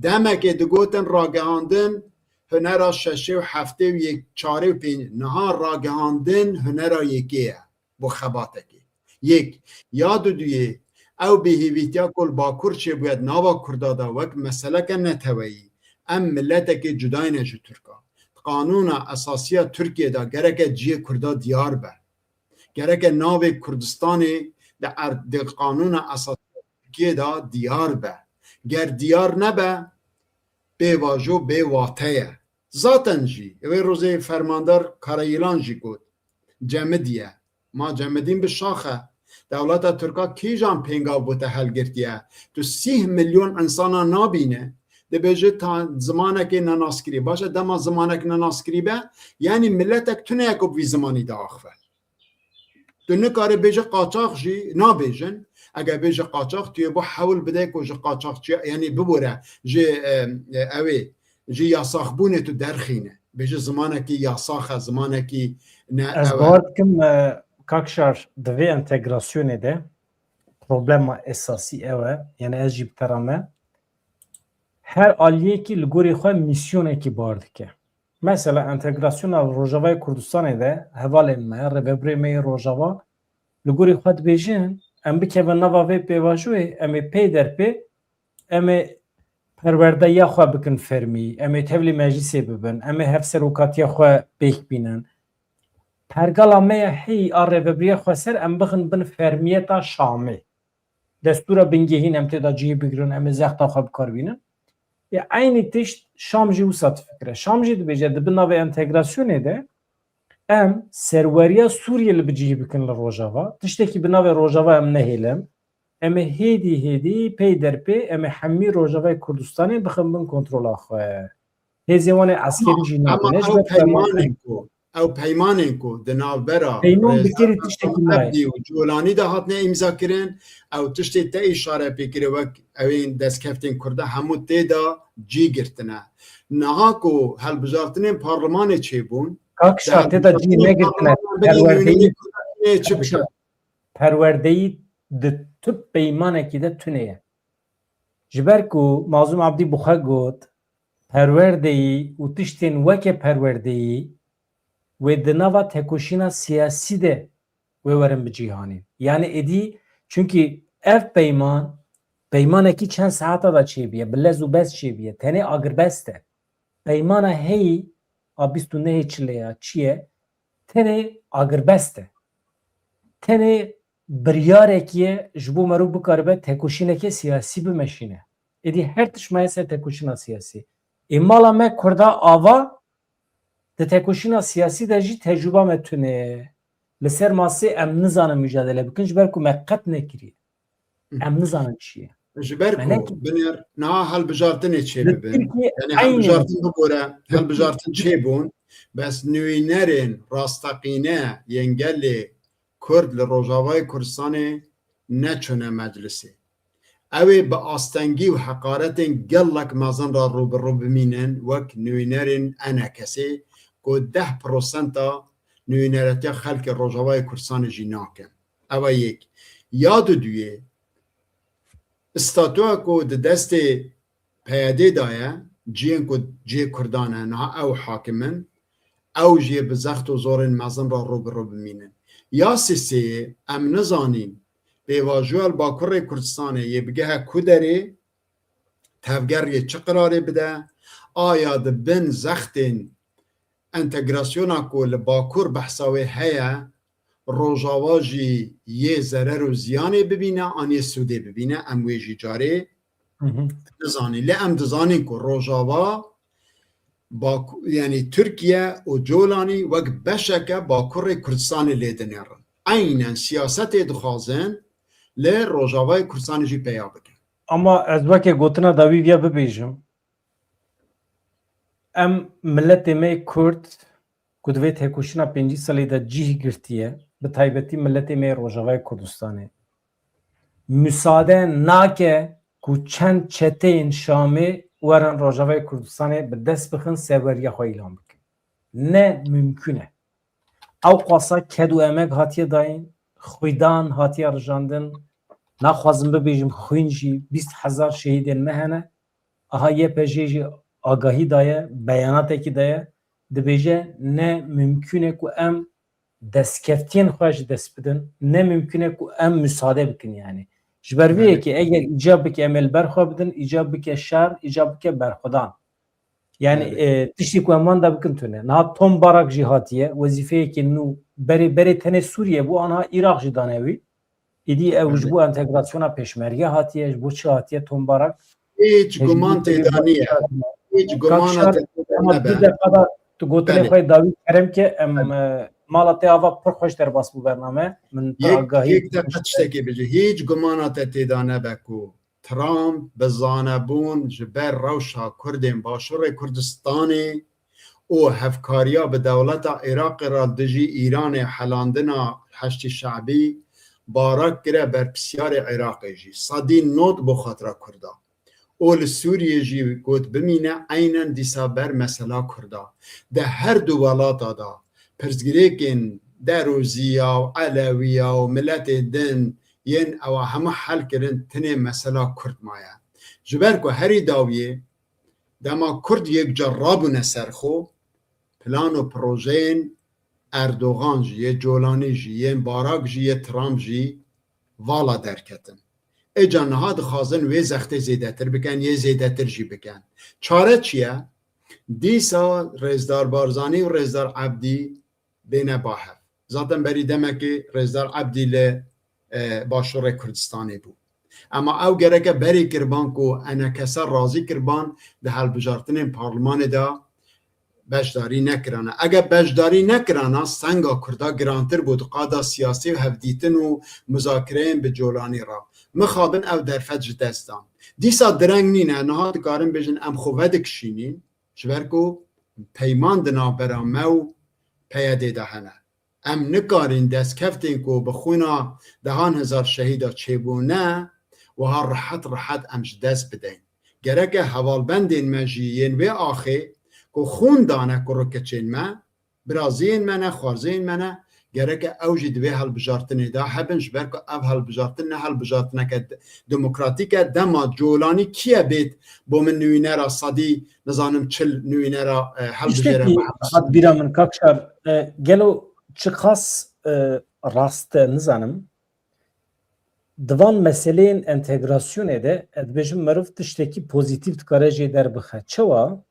Demekê digotin ragihandin hunera şeşê û heftê û yek, çarê û pênc. Niha ragihandin hunera yekê ye. Bo xebatekê. Yek. Ya duduyê, ew bêhêvîtiya ku li Bakur çêbûye di nava Kurda de wek meseleke neteweyî, em miletekê cudayî ne ji Tirka. Di Qanûna Esasî ya Tirkiyê de gereke cihê Kurda diyar be. Gereke navê Kurdistanê di er-, di Qanûna Esasî ya Tirkiyê de diyar be. Ger diyar nebe, bêvajo bê wate ye. Zaten jî, wê rojê fermandar Karayilan jî got, cemidî ye. Ma cemidîn bi şax e. Dewleta Tirka kîjan pêngav bo te helgirtiye? Tu sîh milyon insana nabîne, dibêje ta zimanekê nenaskirî. Baş e, dema zimanek nenaskirî be, yanî miletek tune ye ku bi vî zimanî diaxive. Tu nikare bêje qaçax jî nabêjin. Eger bêje qaçax, tu yê bo hewl bide ku ji qaçaxçiya, yanî bibore, ji, e, e, ew ê, ji yasaxbûnê tu derxîne. Bêje zimanekî yasax e, zimanekî ne. Ez bawer dikim, e, Kakşar, di vê entegrasyonê de problema esasî ew e, yani ez jî bi te re me, her aliyekî li gorî xwe mîsyonekî bar dike. Mesela entegrasyona Rojavayê Kurdistanê de hevalên me, rêvebirê me yê Rojava li gorî xwe dibêjin, em bikevin nava vê pêvajoyê, em ê pey derpê, em ê perwerdeya xwe bikin fermî, em ê tevlî meclîsê bibin, em ê hevserokatiya xwe pêk bînin. Pergala me ya heyî a rêvebiriya xweser em bixin bin fermiyeta Şamê. Destûra bingehîn em tê de cihê bigirin, em ê zexta xwe bi kar bînin. Ya eynî tişt Şam jî wisa difikire. Şam jî dibêje di bin navê entegrasyonê de em serweriya Sûriyê li bi cihî bikin li Rojava. Tiştekî bi navê Rojava em nehêlin. em ê hêdî hêdî pey derpê em ê hemî Rojavayê Kurdistanê bixin bin kontrola xwe. Hêzê wan ê eskerî jî Ama nabe. Ne ji ew ber peymanên ku, ew peymanên ku di navbera Peyman bi Rêzdar kerî tiştekî Barzanî nayê. Ebdî û Colanî de hatine îmza kirin, ew tiştê te îşare pê kire wek ewên destkeftên Kurda hemû tê de cî girtine. Niha ku helbijartinên parlemanê çêbûn, Kak di Şar tê de cî helbijartinên negirtine. parlemanê bigî Perwerdeyî nûnerê Kurda tê çi Kak bike? Şar, perwerdeyî di tu peymanekî de tune ye. Ji ber ku Mazlûm Abdî bi xwe got, perwerdeyî û tiştên weke perwerdeyî wê di nava tekoşîna siyasî de wê werin bicîhanîn. Yani êdî, çunkî ev peyman, peymanekî çend saeta de çêbiye, bi lez û bez çêbiye, tenê agirbest e. Peymana heyî a bîst û nehê çilê ya çi ye? Tenê agirbest e. Tenê biryarek ye ji bo meriv bikaribe tekoşîneke siyasî bimeşîne. Êdî her tişt maye ser tekoşîna siyasî. Ê mala me Kurda ava di tekoşîna siyasî de jî tecrûba me tune ye. Li ser masê em nizanin mujadele bikin, ji ber ku me qet nekiriye. Em nizanin çi ye. Ji ber Me ku nekir. binêr niha helbijartinê çê Li bibin. Tirkiye Yani eynî helbijartin bibore, Li helbijartin Tirkiye çê bûn. Bes nûnerên rasteqîne yên gelê Kurd li Rojavayê Kurdistanê neçûne meclisê. Ew ê bi astengî û heqaretên gelek mezin re rû bi rû bimînin, wek nûnerên E N K S'ê ku deh prosenta nûneretiya xelkê Rojavayê Kurdistanê jî nakin. Ew e yek. Ya duduyê, statûya ku di destê P Y D'ê de ye, cihên ku cihê Kurdan e, niha ew hakim in, ew jî bi zext û zorên mezin re rû bi rû bimînin. Ya sêseyê, em nizanîn pêvajoya li Bakurê Kurdistanê yê bigehe ku derê, tevger yê çi qirarê bide, aya di bin zextên entegrasyona ku li Bakur behsa wê heye, Rojava jî yê zerer û ziyanê bibîne, an yê sûdê bibîne, em wê jî carê Hı hı. nizanîn. Lê em dizanîn ku Rojava, Baku-, yani Tirkiye û Colanî wek beşeke Bakurê Kurdistanê lê dinêrin. Eynen siyasetê dixwazin li Rojavayê Kurdistanê jî peya bikin. Ama ez weke gotina dawî viya bibêjim. Em miletê me yê Kurd ku di vê tekoşîna pêncî salî de cih girtiye, bi taybetî miletê me yê Rojavayê Kurdistanê, misade nake ku çend çeteyên Şamê werin Rojavayê Kurdistanê bi dest bixin, serweriya xwe îlan bikin. Ne mimkun e. Ew qasa ked û emek hatiye dayîn, xwîdan hatiye rijandin, naxwazim bibêjim xwîn jî, bîst hezar şehîdên me hene. Aha Y P J jî agahî daye, beyanatekî daye, dibêje ne mimkun e ku em destkeftiyên xwe ji dest bidin, ne mimkun e ku em misade bikin yani. Ji ber vê Evet. yekê eger îcab bike em ê li ber xwe bidin, îcab bike şer, îcab bike berxwedan. Yani, Evet. e, tiştî ku em wenda bikin tune. Niha Tom Barak jî hatiye, wezîfeyekê nû berê, berê tenê Sûriye bû, aniha Iraq jî dane wî. Îdî ew ji Evet. bo entegrasyona pêşmerge hatiye, ji bo çi hatiye Tom Barak? Hiç Ji bo guman tê de nîye. Hiç Kak gumana Şar, te tê de ama nebe. du deqa da tu gotinê Evet. xwe dawî kerem ke em, Evet. e, mala te ava pir xweş derbas bû bername. Min te Yek, agahî yek deqa tiştekê bêje. Hiç gumana te tê de nebe ku Trump bi zanebûn ji ber rewşa Kurdên Başûrê Kurdistanê û hevkariya bi dewleta Iraqê re dijî Îranê helandina Heşdî Şebî, Barak kire berpirsiyarê Iraqê jî. Sedî not bo xatira Kurda. Û li Sûriyê jî got bimîne, eynen dîsa ber mesela Kurda. Di her du welata de pirsgirêkên derûziya û elewiya û miletê din yên ewa hemû hel kirin, tenê mesela Kurd maye. Ji ber ku herî dawiyê dema Kurd yek car rabûne ser xwe, plan û projeyên Erdogan jî, yê Colanî jî, yên Barak jî, yê Trump jî vala derketin. Êca niha dixwazin wê zextê zêdetir bikin, yê zêdetir jî bikin. Çare çi ye? Dîsa Rêzdar Barzanî û Rêzdar Ebdî bêne ba hev. Zaten berî demekê Rêzdar Ebdî li, e, Başûrê Kurdistanê bû. Ema ew gereke berê kirban ku E N K S razî kirban di hilbijartinên parlemanê de beşdarî nekirana. Eger beşdarî nekirana, senga Kurda girantir bû di qada siyasî û hevdîtin û muzakireyên bi Colanî re. Mixabin ew derfet ji dest dan. Dîsa direng nîne, niha dikarin bêjin em xwe vedikişînîn, ji ber ku peyman di navbera me û P Y D'ê de hene. Em nikarîn destkeftên ku bi xwîna dehan hezar şehîda çêbûne, wiha rehet rehet em ji dest bideyn. Gereke hevalbendên me jî yên vê axê ku xûn dane kurikçên me, biraziyên me ne, xwarziyên me ne, gereke ew jî di vê hilbijartinê de hebin, ji ber ku ev hilbijartin ne hilbijartineke d-, demokratîk e. Dema colanî kî ye bêt bo min nivînera sedî, nizanim çil nivînera, e, hilbijêre. Tiştekî hat bîra min, Kakşar, e, gelo çiqas, e, rast e, nizanim. Di van meseleyên entegrasyonê de, ez dibêjim, meriv tiştekî pozîtîf dikare jê derbixe. Çawa?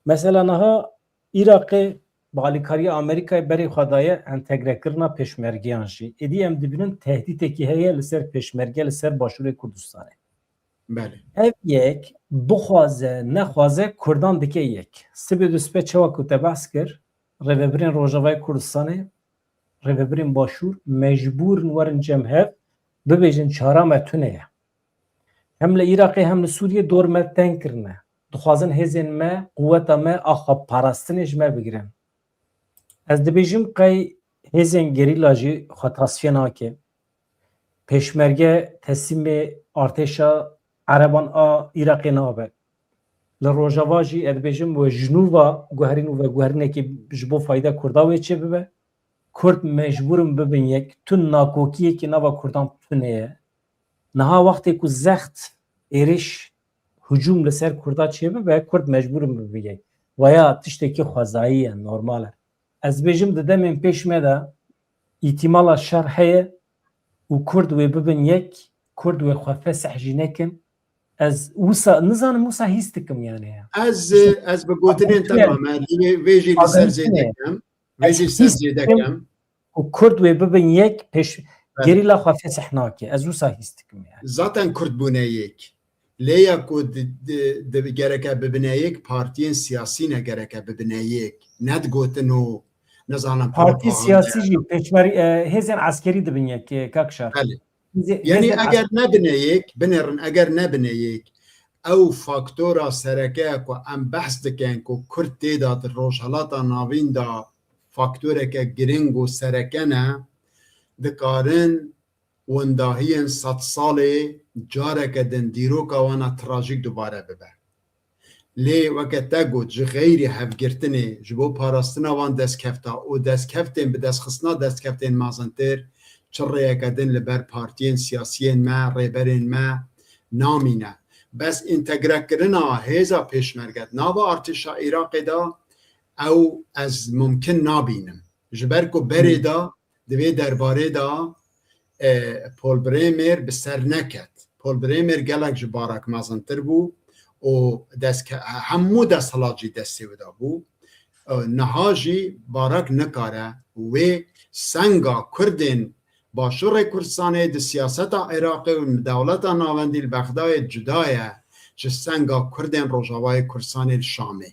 Mesela niha Iraqê bi alîkariya Amerîkayê berê xwe daye entegrekirina pêşmergeyan jî. Êdî em dibînin tehdîtekî heye li ser pêşmerge, li ser Başûrê Kurdistanê. Belê. Ev yek, bixwaze, nexwaze, Kurdan dike yek. Sibê du sibê çawa ku te behs kir, rêvebirên Rojavayê Kurdistanê, rêvebirên Başûr mecbûr in werin cem hev, bibêjin çara me tune ye. Hem li Iraqê hem li Sûriyê dor me teng kirine. Dixwazin hêzên me, quweta me a xwe parastinê ji me bigirin. Ez dibêjim qey hêzên gerîla jî xwe tasfiye nake. Pêşmerge teslîmê artêşa Ereban a Iraqê nabe. Li Rojava jî ez dibêjim we ji nû ve guherîn û veguherînekê ji bo fayda Kurda wê çêbibe. Kurd mecbûr in bibin yek. Tu nakokiyekî nava Kurdan tune ye. Niha wextê ku zext êrîş, hicûm li ser Kurda çêbibe, Kurd mecbûr in bibin yek. Vaya tiştekî xwezayî ye, normal e. Ez dibêjim di demên pêş me de îtîmala şer heye û Kurd wê bibin yek, Kurd wê xwe fesih jî nekin. Ez wisa, nizanim wisa hîs dikim yani ya. Ez, ez bi gotinên te me, vê, vê jî li ser zêde kem. Vê jî ser zêde kem. Ku Kurd wê bibin yek, pêş gerîla xwe fesih nake. Ez wisa hîs dikim yani. Zaten Kurd bûne yek. Lê ya ku di, di, di gereke bibine yek, partiyên siyasî ne gereke bibine yek. Ne digotin û nizanim Partî siyasî jî pêşmerî, e, hêzên eskerî dibin yek, e, Kak Şar. Belê. Hêzê-, yani hêzên eger nebine yek, binêrin, eger nebine yek, ew faktora sereke ku em behs dikin ku Kurd tê de di Rojhilata Navîn de faktoreke giring û sereke ne, dikarin wendahiyên sedsalê careke din dîroka wan a trajîk dubare bibe. Lê weke te got, ji xeyrî hevgirtinê, ji bo parastina wan destkefta û destkeftên bi destxistina destkeftên mezintir, çi rêyeke din li ber partiyên siyasiyên me, rêberên me namîne. Bes întegrekirina hêza pêşmerge di nava artêşa Iraqê de, ew ez mumkin nabînim. Ji ber ku berê de di vê derbarê de, e, Paul Bremer bi ser neket. Paul Bremer gelek ji Barak mezintir bû û destke-, hemû desthilat jî destê wê de bû. E, niha jî Barak nikare wê senga Kurdên Başûrê Kurdistanê di siyaseta Iraqê û dewleta navendî li Bexdayê cuda ye ji senga Kurdên Rojavayê Kurdistanê li Şamê.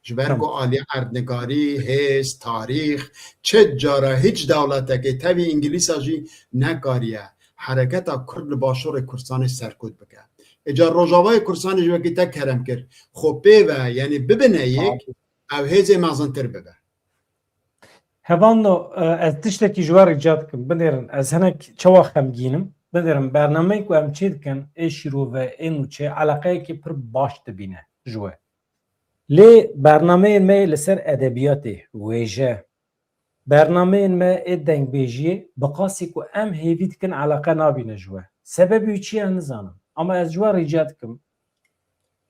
Ji ber ku alî erdnigarî, hêz, tarîx, çi cara hiç dewletekê tevî Îngilîsa jî nekariye hereketa Kurd li Başûrê Kurdistanê serkût bike. Îcar Rojavayê Kurdistanê jî wekî te kerem kir, xwe pê ve, yanî bibine yek, ew hêzê mezintir bibe. Hevano, e, ez tiştekî ji we rica dikim, binêrin, ez hinek çawa xemgîn im, binêrin, bernameyê ku em çê dikin, ê şîrove, ê nûçe, eleqeyekî pir baş dibîne ji we. Lê bernameyên me yê li ser edebiyatê, wêje, bernameyên me ê dengbêjiyê, bi qasî ku em hêvî dikin eleqe nabîne ji we. Sebebê wî çi ye nizanim. Ama ez ji we rica dikim,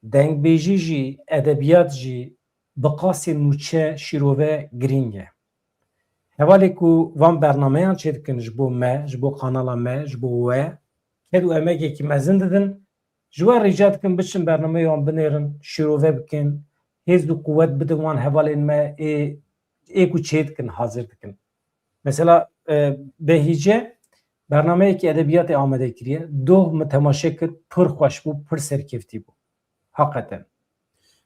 dengbêjî jî, edebiyat jî, bi qasê nûçe, şîrove girîng e. Hevalê ku van bernameyan çêdikin ji bo me, ji bo kanala me, ji bo we, ked û emegekî mezin didin. Ji we rica dikin biçin bernameya wan binêrin, şîrove bikin, hêz û quwet bidin wan hevalên me ê, ê ku çêdikin, hazir dikin. Mesela, e, Behîce bernameyekî edebiyatê amade kiriye. Doh min temaşe kir, pir xweş bû, pir serkeftî bû. Heqeten.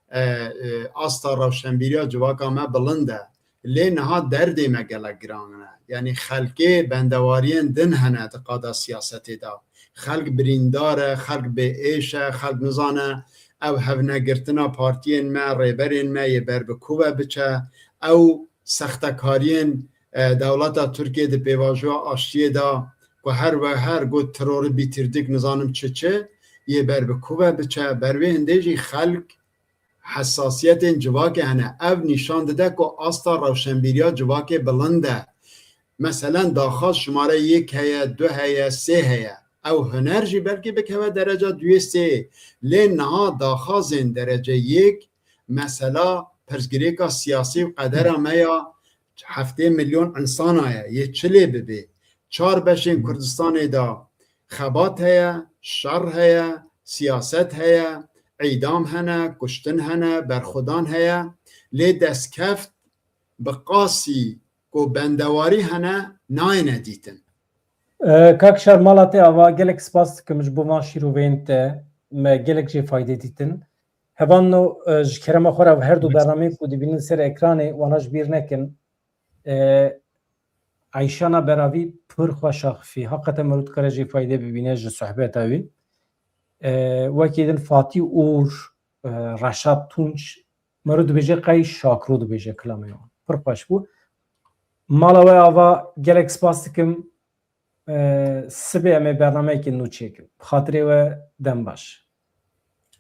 E, e, asta rewşenbîriya civaka me bilind e. Lê niha derdê me gelek giran e. Yanî xelkê bendewariyên din hene di qada siyasetê de. Xelk birîndar e, xelk bê êş e, xelk nizane ew hevnegirtina partiyên me, rêberên me yê ber bi ku ve biçe, ew sextekariyên, e, dewleta Tirkiyê di pêvajoya aştiyê de ku her we her got terorî bitirdik nizanim çi çi, yê ber bi ku ve biçe, ber wê hindê jî xelk hesasiyetên civakê hene. Ev nîşan dide ku asta rewşenbîriya civakê bilind e. Meselen, daxwaz şumare yek heye, du heye, sê heye. Ew huner jî belkî bikeve dereca duyê sê. Lê niha daxwazên derece yek, mesela pirsgirêka siyasî û qedera me ya heftê milyon insana ye, yê çi lê bibê? Çar beşên Kurdistanê de xebat heye, şer heye, siyaset heye, îdam hene, kuştin hene, berxwedan heye. Lê destkeft bi qasî ku bendewarî hene nayêne dîtin. E, Kak Şar, mala te ava, gelek spas dikim ji bo van şîroveyên te, me gelek jê faydê dîtin. Hevalno, e, ji kerema xwe re her du bernameyên ku dibînin ser ekranê, wana ji bîr nekin. E, Eyşana Beravî pir xweş axifî. Heqeten merû dikare jê faydê bibîne ji sohbeta wî. E, wekî din Fatî Ûr, e, Reşat Tunç, merû dibêje qey Şakro dibêje kilamê wan. Pir xweş bû. Mala we ava, gelek spas dikim. E, sibê em ê bernameyekê nû çêkin. Bi xatirê we dem baş.